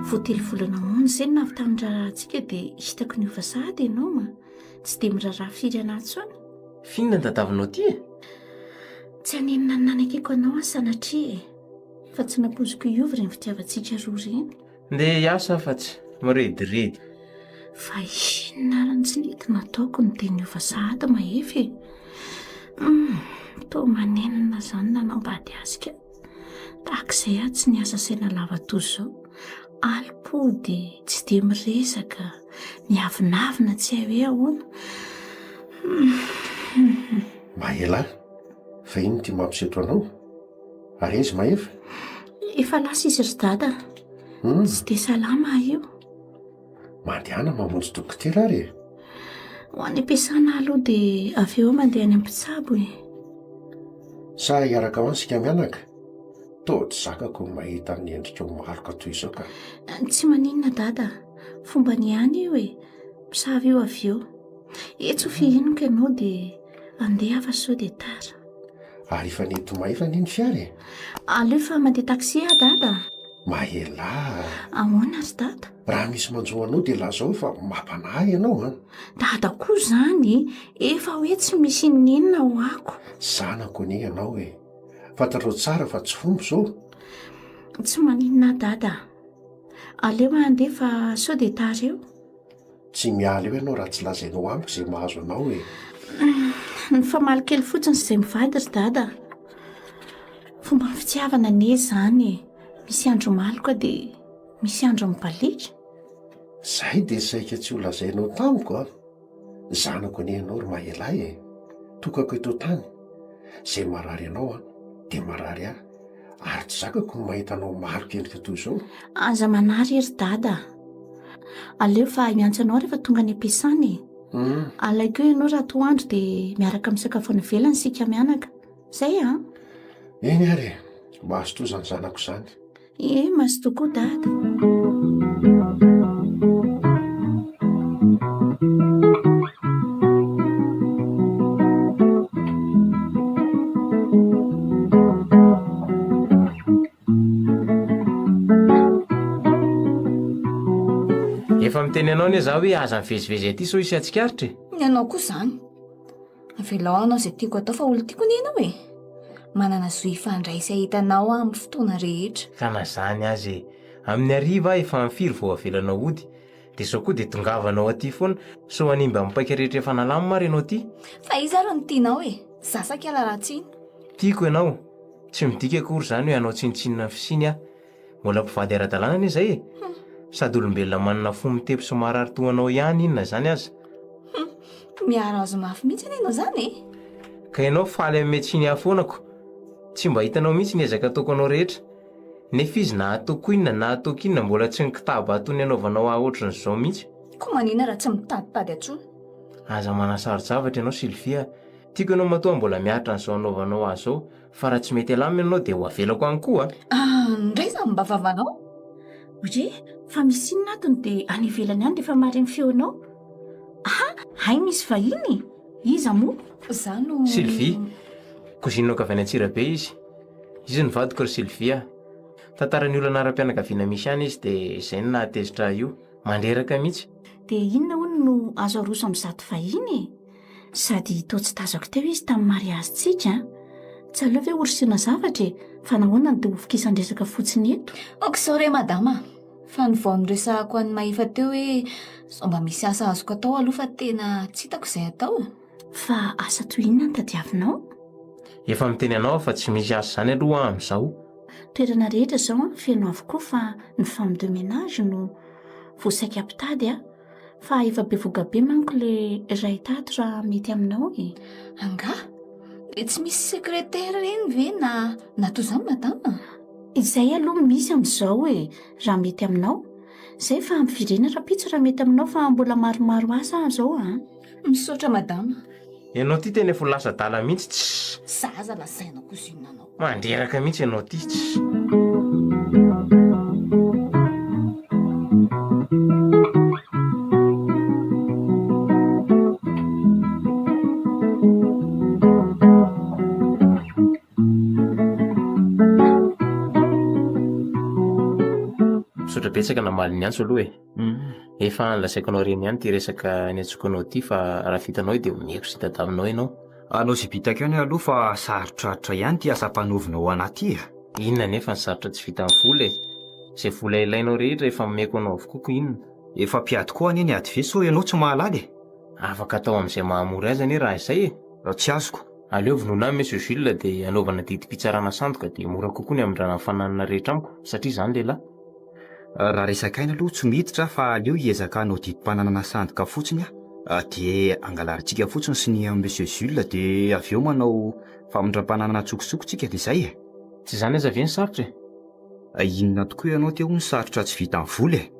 Vao telo volana monja izay no nahavitany raharahantsika dia hitako niova sahady ianao ma. Tsy dia miraharaha firy anà intsony. F'inona no tadiavinao aty e? Tsy hanenina ny nanekeko anao aho sanatria e! Fa tsy nampoiziko hiova ireny fitiavantsika roa ireny. Ndeha hiasa aho fa tsy mirediredy. Fa inona ary no tsy nety nataoko no dia niova sahady Mahefa e? Hum, toa manenina izany nanambady azy ka. Tahaka izay aho tsy niasa saina lava toy izao. Alim-pody, tsy dia miresaka, miavonavona tsy hay hoe ahoana. Maela, fa inona ity mampiseto anao? Ary aiza Mahefa? Efa lasa izy ry dada. Hmm. Tsy dia salama aho io. Mandehana mamonjy dokotera ary e. Ho any am-piasana aloha dia avy eo mandeha any am-pitsabo e. Sa hiaraka ho any isika mianaka? Toa tsy zakako ny mahita ny endrikao maloka toy izao ka. Tsy maninona dada, fombany ihany io e. Misava io avy eo. Etsy ho fihiniko ianao dia andeha aho fa sao dia tara. Ary efa nety mahefa anie ny fiara e. Aleo fa mandeha taxi aho dada. Mahelà a. Ahoana ry dada? Raha misy manjo anao dia lazao fa mampanahy ianao an. Dada koa izany efa hoe tsy misy inoninona ho ako. Zanako anie ianao e. Fantatrao tsara fa tsy fomba izao. Tsy maninona aho dada. Aleo aho handeha fa sao dia tara eo. Tsy miala eo ianao raha tsy lazainao amiko izay mahazo anao e. Nifamaly kely fotsiny izay mivady ry dada. Fomba fitiavana anie izany e. Misy andro maloka dia misy andro mibaliaka. Izay dia saika tsy ho lazainao tamiko a. Zanako anie ianao ry Mahelahy e. Tokako eto an-tany. Izay marary anao an, dia marary ahy. Ary tsy zakako ny mahita anao maloka endrika toy izao. Aza manary ry dada. Aleo fa miantso anao rehefa tonga any am-piasana e. Hmm. Alaiko eo ianao raha atoandro dia miaraka misakafo any ivelany isika mianaka. Izay an? Eny ary e. Mazotoa izany zanako izany. Ee, mazotoa koa dada. Efa miteny anao anie za hoe aza mivezivezy aty sao hisy hatsikaritra e. Ny anao koa izany. Avelao hanao izay tiako atao fa olon-tiako anie ianao e. Manana zo hifandray sy hahita anao aho amin'ny fotoana rehetra. Ka na zany aza e. Amin'ny hariva aho efa amin'ny firy vao avelanao hody. Dia izao koa dia tongavanao aty foana. Sao hanimba ny paika rehetra efa nalamina ary ianao aty. Fa iza ary no tianao e? Za sa kiala ratsy iny? Tiako ianao. Tsy midika akory izany hoe hanao tsinontsinona ny fisiany aho. Mbola mpivady ara-dalàna anie izay e! Sady olombelona manana fo mitepo sy marary toa anao ihany iny na izany aza. Miaro azy mafy mihitsy anie ianao izany e! Ka ianao faly hanome tsiny ahy foana ko! Tsy mba hitanao mihitsy ny ezaka ataoko anao rehetra. Nefa izy na ataoko inona na ataoko inona mbola tsy nikitaba ato ny anaovanao ahy ohatran'izao mihitsy. Ko maninona raha tsy mitaditady intsony? Aza manasaro-javatra ianao Sylvie a! Tiako ianao matoa mbola miaritra an'izao anaovanao ahy izao Fa raha tsy mety alamina ianao dia ho avelako any koa a! Ah, ndray izany mba vavanao? Re, fa misy inona ato no dia any ivelany any dia efa mahare ny feonao? Aha, hay misy vahiny e! Iza moa? Za no. Sylvie, cousine-ko avy any Antsirabe izy. Izy no vadiko ry Sylvie a! Tantara ny olana ara-pianakaviana misy any izy dia izay no nahatezitra ahy io. Mandreraka mihitsy. Dia inona hono no azo aroso amin'izato vahiny e? Sady toa tsy tazako teo izy tamin'ny mariazintsika an! Tsy aleo ve horosiana zavatra e? Fa nahoana no dia hovokisan-dresaka fotsiny eto? Ok izao re madama a! Fa ny vao noresahako an'i Mahefa teo hoe sao mba misy asa azoko atao aloha fa tena tsy hitako izay atao e! Fa asa toy inona no tadiavinao? Efa miteny anao aho fa tsy misy asa izany aloha aho amin'izao. Toerana rehetra izao an, feno avokoa fa ny femme de ménage no vao saika mpitady an! Fa efa bevoka be manko le iray tato raha mety aminao e. Angaha? Dia tsy misy secrétaire ireny ve na na toa izany madama? Izay aloha misy amin'izao e, raha mety aminao. Izay fa ampivirina rahampitso raha mety aminao fa mbola maromaro asa aho izao an. Misaotra madama. Ianao ty tena efa ho lasa adala mihitsy tss. Za aza lazainao cousine anao. Mandreraka mihitsy ianao ty tss. Misaotra betsaka namaly ny antso aloha e. Efa nolazaiko anao ireny ihany ity resaka niantsoako anao ity fa raha vitanao io dia omeko sy tadiavinao ianao. Anao izay vitako ihany aloha fa sarotrarotra ihany ity asa ampanaovinao ho anah ity e. Inona anefa ny sarotra tsy vitan'ny vola e? Izay vola ilainao rehetra efa omeko anao avokoa ko inona? Efa mpiady koa anie ny adve sao ianao tsy mahalala e. Afaka atao amin'izay mahamory azy anie raha izay e. Tsy azoko. Aleo vonoina ahy Monsieur Jules dia anaovana didim-pitsarana sandoka dia mora kokoa ny hamindrana ny fananana rehetra amiko satria izaho ny lehilahy. Raha resaka aina aloha tsy miditra fa aleo hiezaka hanao didim-pananana sandoka fotsiny aho dia angalarintsika fotsiny sonia an'i Monsieur Jules dia avy eo manao famindram-pananana an-tsokosoko tsika dia izay e! Tsy izany aza ve ny sarotra e? Inona tokoa ianao teo hono sarotra tsy vitan'ny vola e?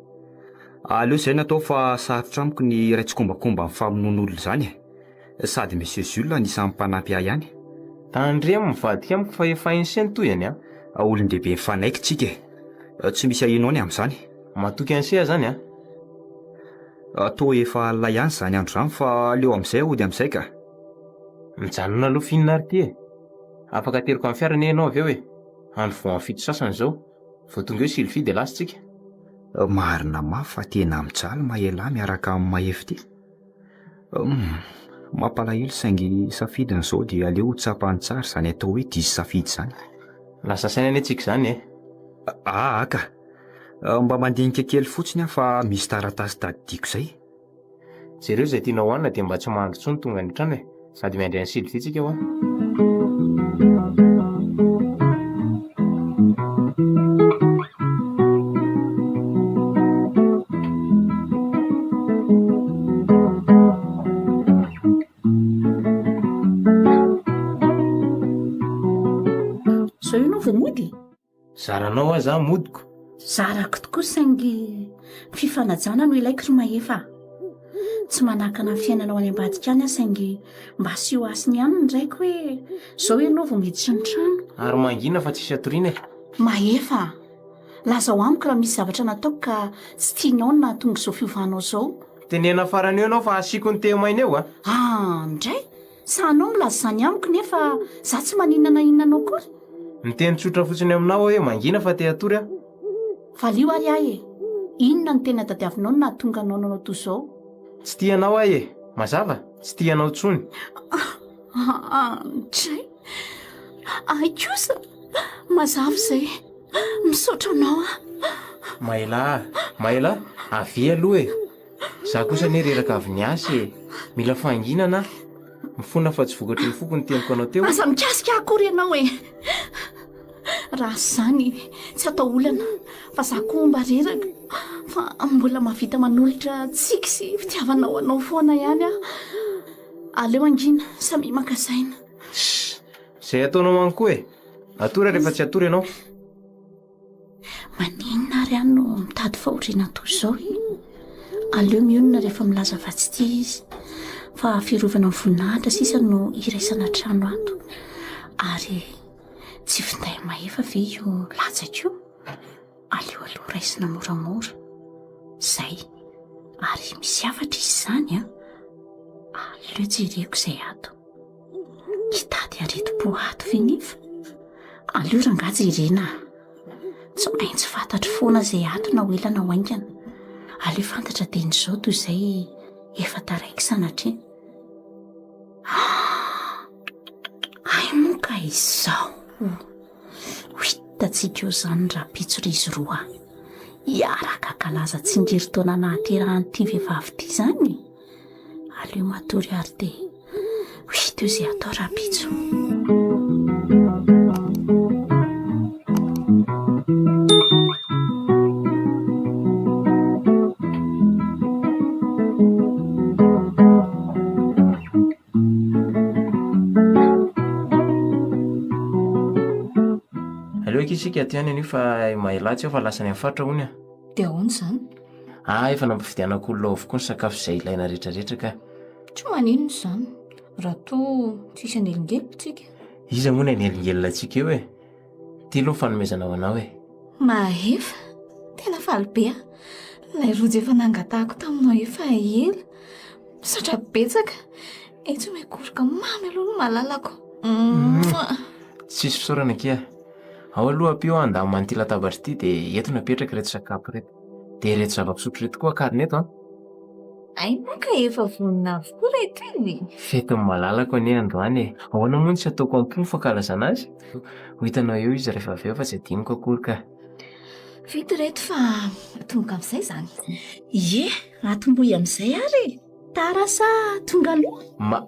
Aleo izay no atao fa sarotra amiko ny iray tsikombakomba amin'ny famonoan'olona izany e! Sady Monsieur Jules anisan'ny mpanampy ahy ihany. Tandremo mivadika amiko fa efa hain'i se ny tohiny a! Olon-dehibe mifanaiky tsika e! Tsy misy ahianao ny amin'izany. Matoky an'i se aho izany a! Toa efa alina ihany izany andro izany fa aleo amin'izay hody amin'izay ka! Mijanona aloha f'inona ary ity e! Afaka ateriko amin'ny fiara anie ianao avy eo e! Andro vao amin'ny 7 sasany izao. Vao tonga eo Sylvie dia lasa tsika. Marina mafy fa tena mijaly Mahelah miaraka amin'i Mahefa ity. Humm, mampalahelo saingy safidiny izao dia aleo ho tsapany tsara izany atao hoe diso safidy izany. Lasa saina anie tsika izany e! Aa ka! Mba mandinika kely fotsiny aho fa misy taratasy tadidiako izay. Jereo izay tianao hohanina dia mba tsy mahandro intsony tonga any an-trano e! Sady miandry an'i Sylvie tsika hoa. Zao ianao vao mody? Zaranao hoa za modiko. Zarako tokoa saingy ny fifanajana no ilaiko ry Mahefa a! Tsy manakana ny fiainanao any ambadika any aho saingy mba asio hasiny ihany ny raiko hoe zao ianao vao miditra ny trano. Ary mangina fa tsisy atoriana e! Mahefa a! Lazao amiko raha misy zavatra nataoko ka tsy tianao ny nahatonga izao fiovanao izao. Tenena farany eo ianao fa asiako ny tehamaina eo a! Ah! Ndray! Sahanao milaza izany amiko nefa za tsy maninona na inona anao akory. Miteny tsotra fotsiny aminao aho hoe mangina fa te hatory aho. Valio ary ahy e! Inona no tena tadiavinao no nahatonga anao nanao toy izao? Tsy tia anao aho e! Mazava? Tsy tia anao intsony. Aa ndray! Ahy kosa! Mazava izay. Misaotra anao aho. Mailà! Mailà! Avia aloha e! Za kosa anie reraka avy niasa e! Mila fahanginana aho. Mifona fa tsy vokatry ny foko ny teniko anao teo. Aza mikasika ahy akory ianao e! Raha izany tsy atao olana fa za koa mba reraka fa mbola mahavita manolotra tsiky sy fitiavana ho anao foana ihany aho. Aleo hangina, samia maka saina. Shh! Izay ataonao any koa e! Atory aho rehefa tsy hatory ianao. Maninona ary aho no mitady fahoriana toy izao e? Aleo mionona rehefa milaza fa tsy tia izy. Fa fiarovana ny voninahitra sisa no iraisana trano ato. Ary tsy finday mahefa ve io latsaka io? Aleo aloha raisina moramora. Izay. Ary misy hafatra izy izany an. Aleo jereko izay ato. Hitady aretim-po ato ve nefa? Aleo rangahy jerena a! Tsy maintsy fantatro foana izay ato na ho ela na ho haingana. Aleo fantatra dieny izao toy izay efa taraiky sanatria. Ah! Hay moa ka izao! Ho hitantsika eo izany rahampitso ry izy roa. Hiaraka hankalaza tsingerin-taona nahaterahan'ity vehivavy ity izany e! Aleo matory ary dia ho hita eo izay atao rahampitso. Aleo akia isika aty ihany anio fa mahelà tsy aho fa lasa any amin'ny faritra hono e. Dia ahoana izany? Ah, efa nampividianako olona ao avokoa ny sakafo izay ilaina rehetrarehetra ka. Tsy maninona izany, raha toa tsisy hanelingelina tsika. Iza moa ny hanelingelina antsika eo e? Ity aloha ny fanomezana ho anao e. Mahefa, tena faly be aho. Ilay rojo efa nangatahako taminao efa ela. Misaotra betsaka. Etsy omeko oroka mamy aloha ny malalako. Mouah. Tsisy fisaorana akia. Ao aloha ampio aho handamina an'ity latabatra ity dia eto no apetraka ireto sakafo ireto. Dia ireto zava-pisotro ireto koa akarina eto an. Hay moa ka efa vonona avokoa ireto e! Fetin'ny malalako anie androany e! Ahoana moa no tsy ataoko am-po ny fankalazana azy? Ho hitanao eo izy rehefa avy eo fa tsy adinoko akory ka. Vita ireto fa atomboka amin'izay izany. Ie, atombohy amin'izay ary e! Tara sa tonga aloha? Ma,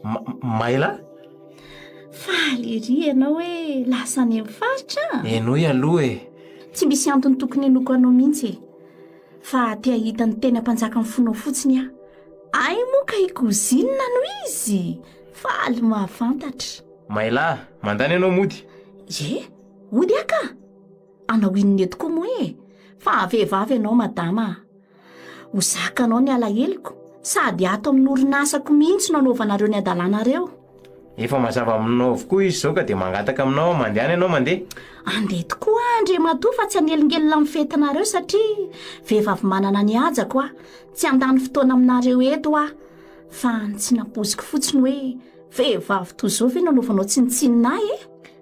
ma, maila? Faly ery ianao hoe lasa any amin'ny faritra a! Henoy aloha e! Tsy misy antony tokony hinoako anao mihitsy e. Fa te hahita ny tena mpanjaka ny fonao fotsiny aho. Ay moa ka i cousine no izy! Faly mahafantatra. Mailà, mandany ianao mody. Ye, hody aho ka! Hanao inona eto koa moa e? Fa vehivavy ianao madama a! Ho zakanao ny alaheloko, sady ato amin'ny orinasako mihitsy no anaovanareo ny adalanareo. Efa mazava aminao avokoa izy izao ka dia mangataka aminao aho mandehana ianao mandeha. Andeha tokoa aho Andriamatoa fa tsy hanelingelina amin'ny fetinareo satria vehivavy manana ny hajako aho. Tsy handany fotoana aminareo eto aho. Fa ny tsy nampoiziko fotsiny hoe vehivavy toy izao ve no anaovanao tsinontsinona ahy e?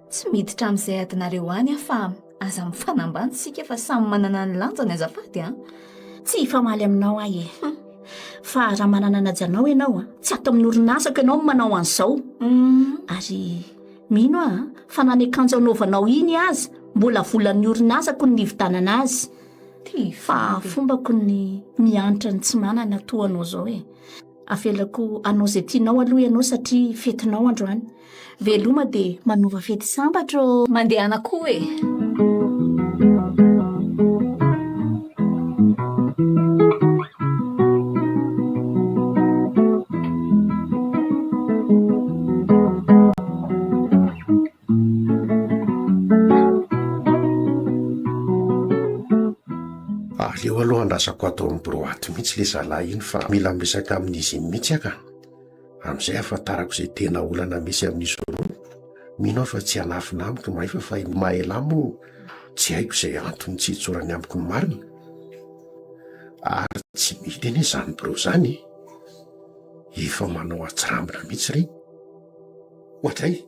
Tsy miditra amin'izay adinareo any aho fa aza mifanambany isika fa samy manana ny lanjany azafady a! Tsy hifamaly aminao aho e! Fa raha manana anaja anao ianao a, tsy ato amin'ny orinasako ianao no manao an'izao. Ary mino aho fa na ny akanjo anaovanao iny aza mbola volan'ny orinasako no nividanana azy. Fa fombako ny miantra ny tsy manana toa anao izao e! Avelako hanao izay tianao aloha ianao satria fetinao androany. Veloma dia manova fety sambatra ô! Mandehana koa e! Aleo aloha andrasako ato amin'ny birao ato mihitsy le zalahy iny fa mila miresaka amin'izy iny mihitsy aho ka. Amin'izay ahafantarako izay tena olana misy amin'izy roa. Mino aho fa tsy hanafina amiko Mahefa fa i Maela moa tsy haiko izay antony tsy hitsorany amiko ny marina. Ary tsy mety anie izany birao izany e. Efa manao atsirambina mihitsy ireny. Oadray!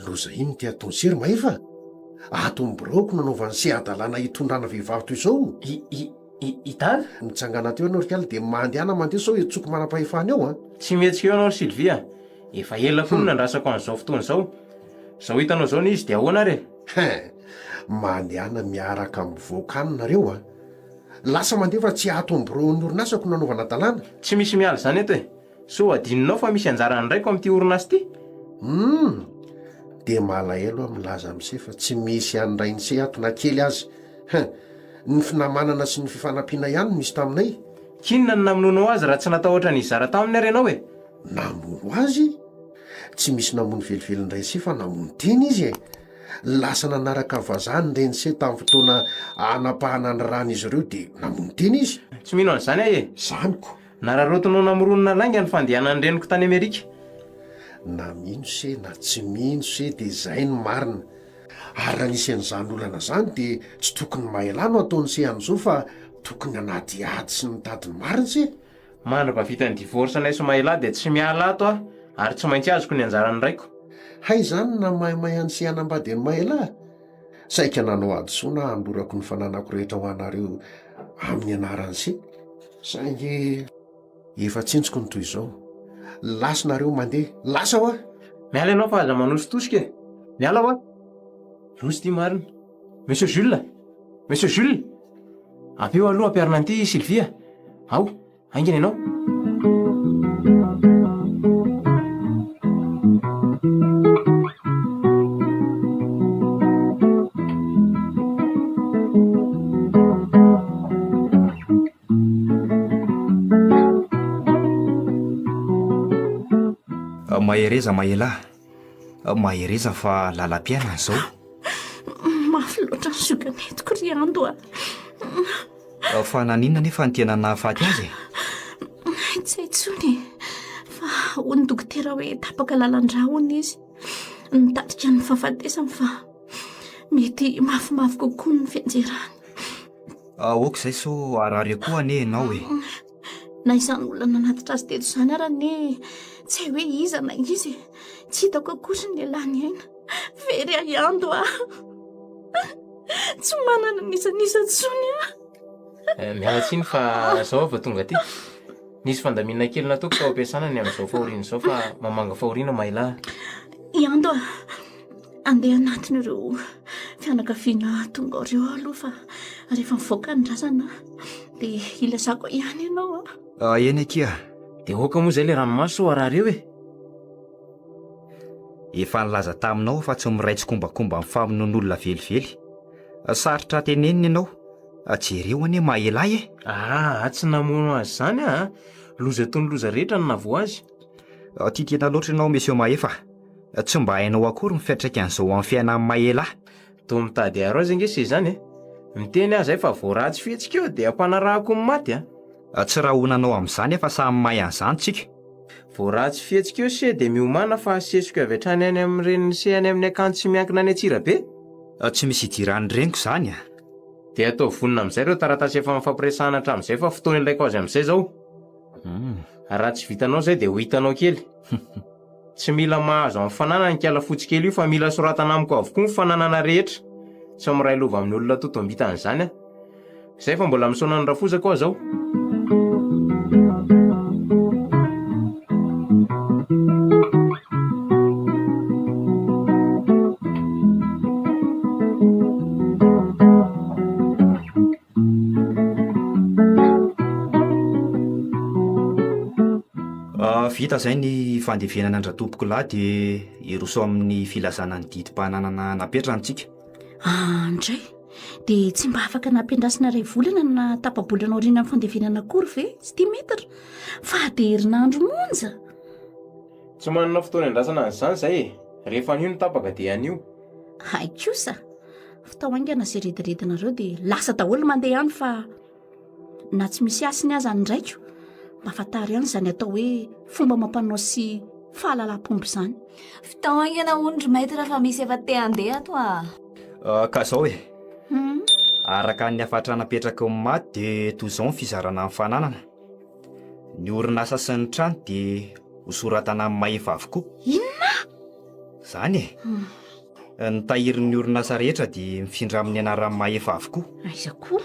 Loza inona ity ataon'i se ry Mahefa? Ato amin'ny biraoko no anaovan'i se hadalana hitondrana vehivavy toy izao? I, i, i, i Dada? Mitsangana teo ianao ry kala dia mandehana mandeha sao hentsoiko manam-pahefana eo an! Tsy mihetsika eo ianao ry Sylvie a! Efa ela koa no nandrasako an'izao fotoana izao. Izao hitanao izao ny izy dia ahoana ary e? Hein! Mandehana miaraka mivoaka any nareo an! Lasa mandeha fa tsy ato amin'ny biraon'ny orinasako no anaovana hadalana. Tsy misy miala izany eto e! Sao adinonao fa misy anjaran'ny raiko amin'ity orinasa ity? Humm! Dia malahelo aho milaza amin'se fa tsy misy an'ny rain'se ato na kely aza. Hein! Ny finamanana sy ny fifanampiana ihany no nisy taminay. K'inona no namonoanao azy raha tsy natahotra ny hizara taminy ary ianao e? Namono azy? Tsy misy namono velively ny rain'se fa namono tena izy e! Lasa nanaraka vazaha ny ren'se tamin'ny fotoana hanapahana ny ràn'izy ireo dia namono tena izy. Tsy mino an'izany aho e! Zany ko! Nararaotinao namoronona lainga ny fandehanan'ny reniko tany Amerika. Na mino se na tsy mino se dia izay no marina. Ary raha nisy an'izany olana izany dia tsy tokony mahelà no ataon'i se an'izao fa tokony hanadihady sy nitady ny marina se. Mandra-pahavita ny divorce anay sy Mahelà dia tsy miala ato aho ary tsy maintsy azoko ny anjaran'ny raiko. Hay izany no namaimay an'i se hanambady an'i Mahelà? Saika nanao hadisoana aho hanolorako ny fananako rehetra ho anareo amin'ny anaran'i se. Saingy efa tsinjoko ny toy izao. Lasa nareo mandeha. Lasa hoa! Miala ianao fa aza manositosika e! Miala hoa! Loza ity marina. Monsieur Jules! Monsieur Jules! Ampio aloha ampiharina an'ity i Sylvie a! Ao! Haingana ianao! Mahereza Mahelà, mahereza fa lalam-piainana izao. Mafy loatra ny ziogan'entiko ry Ando a. Fa naninona nefa ny tena nahafaty azy e? Tsy hay intsony e. Fa hoy ny dokotera hoe tapaka lalan-drà hono izy. Nitarika ny fahafatesany fa mety mafimafy kokoa ny fianjerany. Aoka izay sao harary koa anie ianao e. Na izany olona nanatitra azy teto izany ary anie tsy hay hoe iza na iza e. Tsy hitako akory ny nialany aina. Very ahy Ando aho. Tsy manana n'iza n'iza intsony aho. Eh, miala tsiny fa zao aho vao tonga aty. Nisy fandaminana kely nataoko tao am-piasana ny amin'izao fahoriana izao fa mamanga fahoriana Mailà. I Ando a, andeha hanatona ireo fianakaviana tonga ao ireo aho aloha fa rehefa mivoaka ny razana dia hilazako ihany ianao a. Ah, eny akia. Dia aoka moa izay ilay ranomaso sao harary eo e. Efa nilaza taminao aho fa tsy miray tsikombakomba amin'ny famonoan'olona velively. Sarotra tenenina ianao. Jereo anie maha elahy e! Aa, tsy namono azy izany aho a! Loza toy ny loza rehetra no nahavoa azy. Tia tena loatra ianao Monsieur Mahefa. Tsy mba hainao akory ny fiantraikan'izao amin'ny fiainan'i Mahelah. Toa mitady hiaro azy ange se izany e! Miteny aho izay fa vao ratsy fihetsika eo dia ampanarahako ny maty a! Tsy rahonanao amin'izany fa samy mahay an'izany tsika. Vao ratsy fihetsika eo se dia miomàna fa asesiko avy hatrany any amin'ny renin'i se any amin'ny akany tsy miankina any Antsirabe. Tsy misy idiran'ny reniko izany a! Dia ataovy vonona amin'izay ireo taratasy efa nifampiresahana hatramin'izay fa fotoana ilaiko azy amin'izay izao. Raha tsy vitanao izay dia ho hitanao kely. Tsy mila mahazo amin'ny fananana ny kiala fotsy kely io fa mila soratana amiko avokoa ny fananana rehetra. Tsy miray lova amin'ny olona totoam-bitana izany aho. Izay fa mbola misaona ny rafozako aho izao. Vita izay ny fandevenana an-dRatompokolahy dia hiroso amin'ny filazana ny didim-pananana napetrany tsika. Andray! Dia tsy mba afaka nampiandrasina iray volana na tapa-bolana aorianan'ny fandevenana akory ve tsy ity maître? Fa dia herinandro monja! Tsy manana fotoana iandrasana an'izany izay e! Rehefa anio no tapaka dia anio. Hay kosa! Vitao haingana izay rediredinareo dia lasa daholo mandeha any fa na tsy misy hasiny aza ny raiko, mba fantaro ihany izany atao hoe fomba amam-panao sy fahalalam-pomba izany. Vitao haingana hono ry maître fa misy efa te handeha ato ah. Ah, ka zao e. Hmm. Araka ny hafatra napetraky ny maty dia toy izao ny fizarana ny fananana. Ny orinasa sy ny trano dia hosoratana amin'ny mahefa avokoa. Inona? Izany e. Hmm. Ny tahirin'ny orinasa rehetra dia mifindra amin'ny anaran'i Mahefa avokoa. Aiza koa?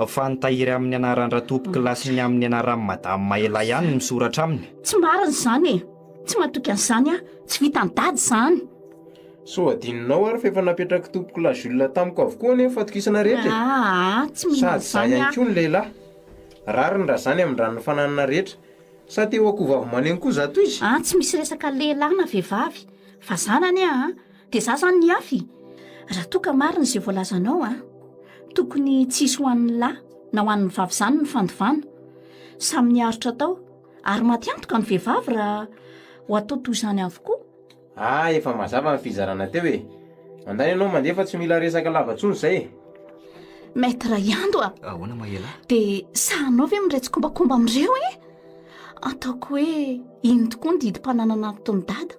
Fa ny tahiry amin'ny anaran-dRatompokolahy sy ny amin'ny anaran'i Madame Maela ihany no misoratra aminy. Tsy marina izany e! Tsy matoky an'izany aho. Tsy vitan'i Dada izany. Sao adinonao ary fa efa napetrak'i Tompokolahy Jules tamiko avokoa anie ny fatokisana rehetra e! Aa, tsy mino Sady an'izany izaho ihany aho. koa no lehilahy. Rariny raha izany hamindrany ny fananana rehetra. Sa te ho akohovavy maneno koa zato izy? An, tsy misy resaka lehilahy na vehivavy fa zany anie an, dia za zany niafy? Raha toa ka marina izay voalazanao an, tokony tsy hisy ho an'ny lahy na ho an'ny vavy izany ny fandovana. Samy niaritra tao ary maty antoka ny vehivavy raha ho atao toy izany avokoa. Ah efa mazava ny fizarana teo e! Mandany ianao mandeha fa tsy mila resaka lava tsony zay e! Maître Iando a! Ahoana ma elah? Dia sahanao ve miray tsikombakomba amin'ireo e? Ataoko hoe ino tokoa ny didim-pananana ataon'i Dada?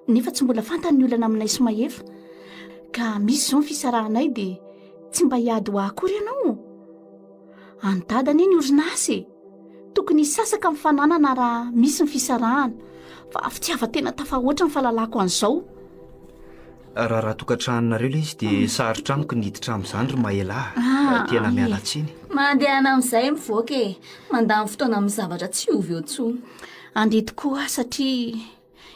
Nefa tsy mbola fantany ny olana aminay sy Mahefa. Ka misy izao ny fisarahanay dia tsy mba hiady ho ahy akory ianao? An'i Dada anie ny orinasa e! Tokony hisasaka ny fananana raha misy ny fisarahana, fa fitiavan-tena tafahoatra ny fahalalako an'izao. Raharaha tokantranonareo ilay izy dia sarotra amiko ny hiditra amin'izany ry Maela a! Ah, Tena miala tsiny. Mandehana amin'izay mivoaka e! Mandany fotoana amin'ny zavatra tsy ho eo intsony. Andeha tokoa aho satria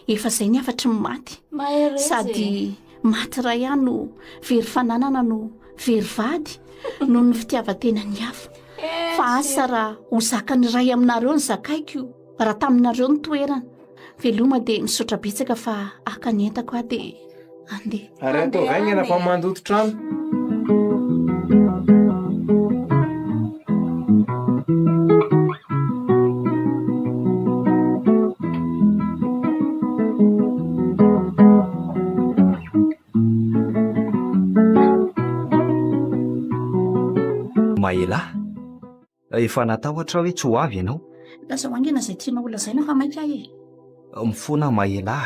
Efa zay ny hafatry ny maty. Mahereza e. Sady maty iray aho no very fananana no very vady noho ny fitiavan-tena ny hafa. Fa asa raha ho zakan'ny iray aminareo ny zakaiko raha taminareo ny toerana. Veloma dia misaotra betsaka fa haka ny entako aho dia andeha. Ary ataovy haingana fa mandoto trano. Mahelà. Efa natahotra aho hoe tsy ho avy ianao. Lazao haingana izay tianao ho lazaina fa maika aho e. Mifona aho Mahelà.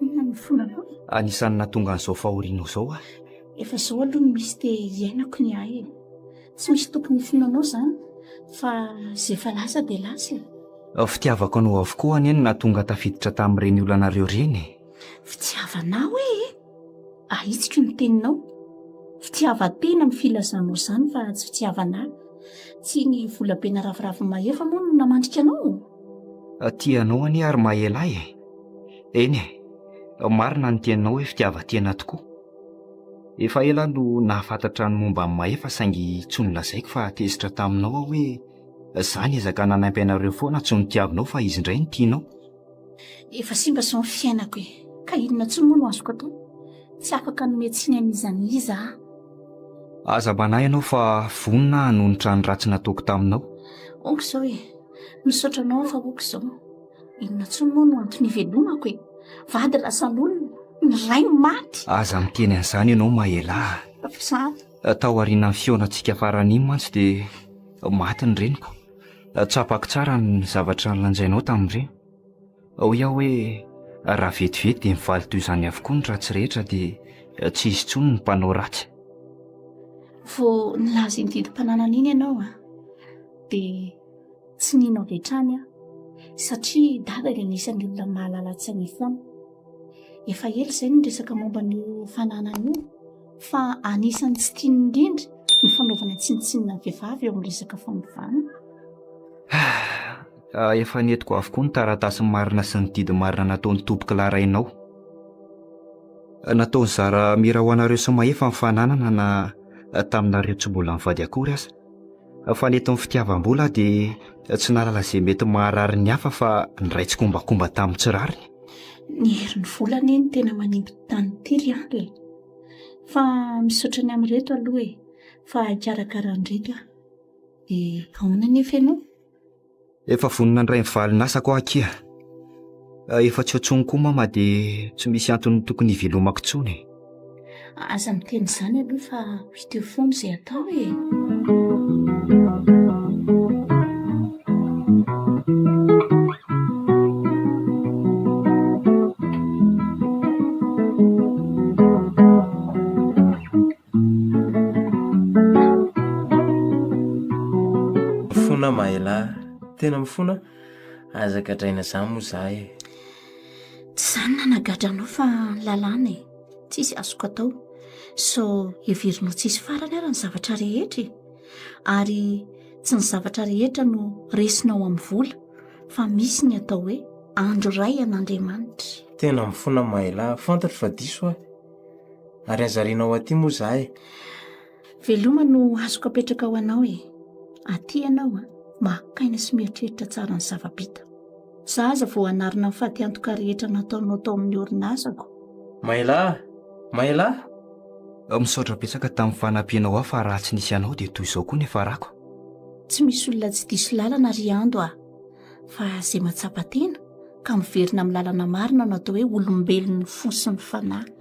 Inona no mifonanao? Anisan'ny nahatonga an'izao fahorianao izao aho. Efa izao aloha no misy dia iainako ny ahy e. Tsy misy tokony hifonanao izany fa izay efa lasa dia lasa e. Fitiavako anao avokoa anie no nahatonga tafiditra tamin'ireny olanareo ireny e. Fitiavana ahy e! Ahitsiko ny teninao. Fitiavan-tena no filazanao izany fa tsy fitiavana ahy. Tsy ny volabe naraviravy mahefa moa no namandrika anao? Tia anao anie ary maha ela ahy e. Eny e, marina ny teninao hoe fitiavan-tena tokoa. Efa ela aho no nahafantatra ny momba an'i Mahefa saingy tsy nolazaiko fa tezitra taminao aho hoe za niezaka nanampy anareo foana tsy notiavinao fa izy indray no tianao. Efa simba izao ny fiainako e, ka inona intsony moa no azoko atao? Tsy afaka hanome tsiny an'iza n'iza aho. Aza manahy ianao fa vonona aho hanonitra ny ratsy nataoko taminao. Ok izao e! Misaotra anao aho fa ok izao. Inona intsony moa no antony ivelomako e? Vady lasan'olona, ny ray maty. Aza miteny an'izany ianao Maela a! Fa izany. Tao aorianan'ny fihaonantsika farany iny mantsy dia maty ny reniko. Tsapako tsara ny zavatra nolanjainao tamin'ireny. Hoy aho hoe raha vetivety dia mivaly toy izany avokoa ny ratsy rehetra dia tsy hisy intsony ny mpanao ratsy. Vao nilaza iny didim-pananana iny ianao a, dia tsy nino avy hatrany aho satria Dada dia anisan'ny olona mahalala tsy hania foana. Efa ela izay no niresaka momba an'io fananana io fa anisan'ny tsy tiany indrindra ny fanaovana tsinontsinona ny vehivavy eo amin'ny resaka fanovana. Ah, efa nentiko avokoa ny taratasy marina sy ny didy marina nataon'ny tompokolahy rainao. Nataon'i Zara mira ho anareo sy Mahefa ny fananana na taminareo tsy mbola nivady akory aza. Fa nentin'ny fitiavam-bola aho dia tsy nahalala izay mety maharary ny hafa fa niray tsikombakomba tamin'ny tsy rariny. Ny herin'ny vola anie no tena manimba tany ity ry Andry e. Fa misaotra ny amin'ireto aloha e, fa hikarakara an'ireto aho. Dia ahoana anefa ianao? Efa vonona handray ny valin'asako aho akia. Efa tsy eo intsony koa mama dia tsy misy antony tokony hivelomako intsony e. Aza miteny izany aloha fa ho hita eo foana izay atao e. Mifona Maela, tena mifona, aza gadraina zany moa za e. Tsy zany nanagadra anao fa ny lalàna e, tsisy azoko atao. Sao heverinao tsisy farany ara ny zavatra rehetra e. Ary tsy ny zavatra rehetra no resinao amin'ny vola fa misy ny atao hoe andro iray an'Andriamanitra. Tena mifona Maela, fantatro fa diso aho. Ary aza arianao aty moa za e. Veloma no azoko apetraka ho anao e. Aty ianao a, maka aina sy mieritreritra tsara ny zava-bita. Za aza vao hanarina ny fatiantoka rehetra nataonao tao amin'ny orinasako. Mailà! Mailà! Misaotra betsaka tamin'ny fanampianao ahy fa raha tsy nisy anao dia toy izao koa ny hiafarako. Tsy misy olona tsy diso lalana ry Ando a! Fa izay mahatsapa tena ka miverina amin'ny lalana marina no atao hoe olombelon'ny fo sy ny fanahy.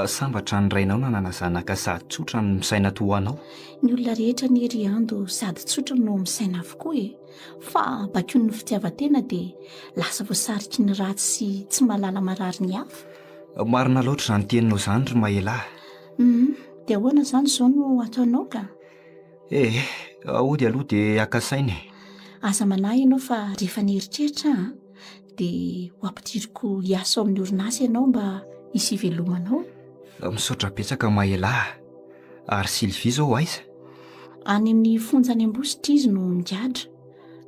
Sambatra ny rainao nanana zanaka sady tsotra no misaina toa anao. Ny olona rehetra anie ry Ando sady tsotra no misaina avokoa e! Fa bakoin'ny fitiavan-tena dia lasa voasariky ny ratsy sy tsy mahalala marary ny hafa. Marina loatra izany teninao izany ry Maela a! Hum, dia ahoana izany izao no ataonao ka? Eh, hody aloha dia haka saina e. Aza manahy ianao fa rehefa nieritreritra aho dia ho ampidiriko hiasa ao amin'ny orinasa ianao mba hisy hivelomanao. Misaotra betsaka Maela a. Ary Sylvie izao aiza? Any amin'ny fonja any Ambositra izy no migadra.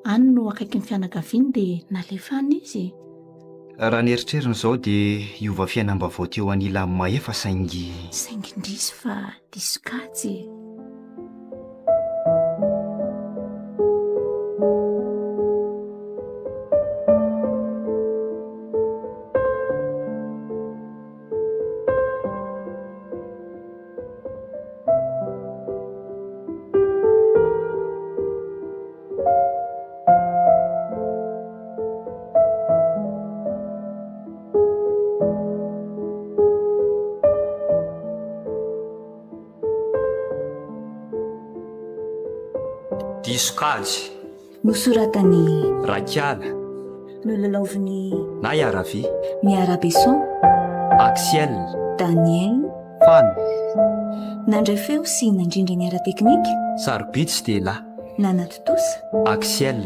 Any no akaikin'ny fianakaviany dia nalefa any izy e. Raha ny eritreriny izao dia hiova fiainam-baovao teo anilan'i Mahefa saingy. Saingy indrisy fa diso kajy e. Diso kajy. Nosoratan'i. Rakiala. Nolalaovin'i. Naya Ravi. Miarabeson. Axiel. Daniel. Fano. Nandray feo sy nandrindra ny ara-teknika. Sarobidy sy Dela. Nanatontosa. Axiel.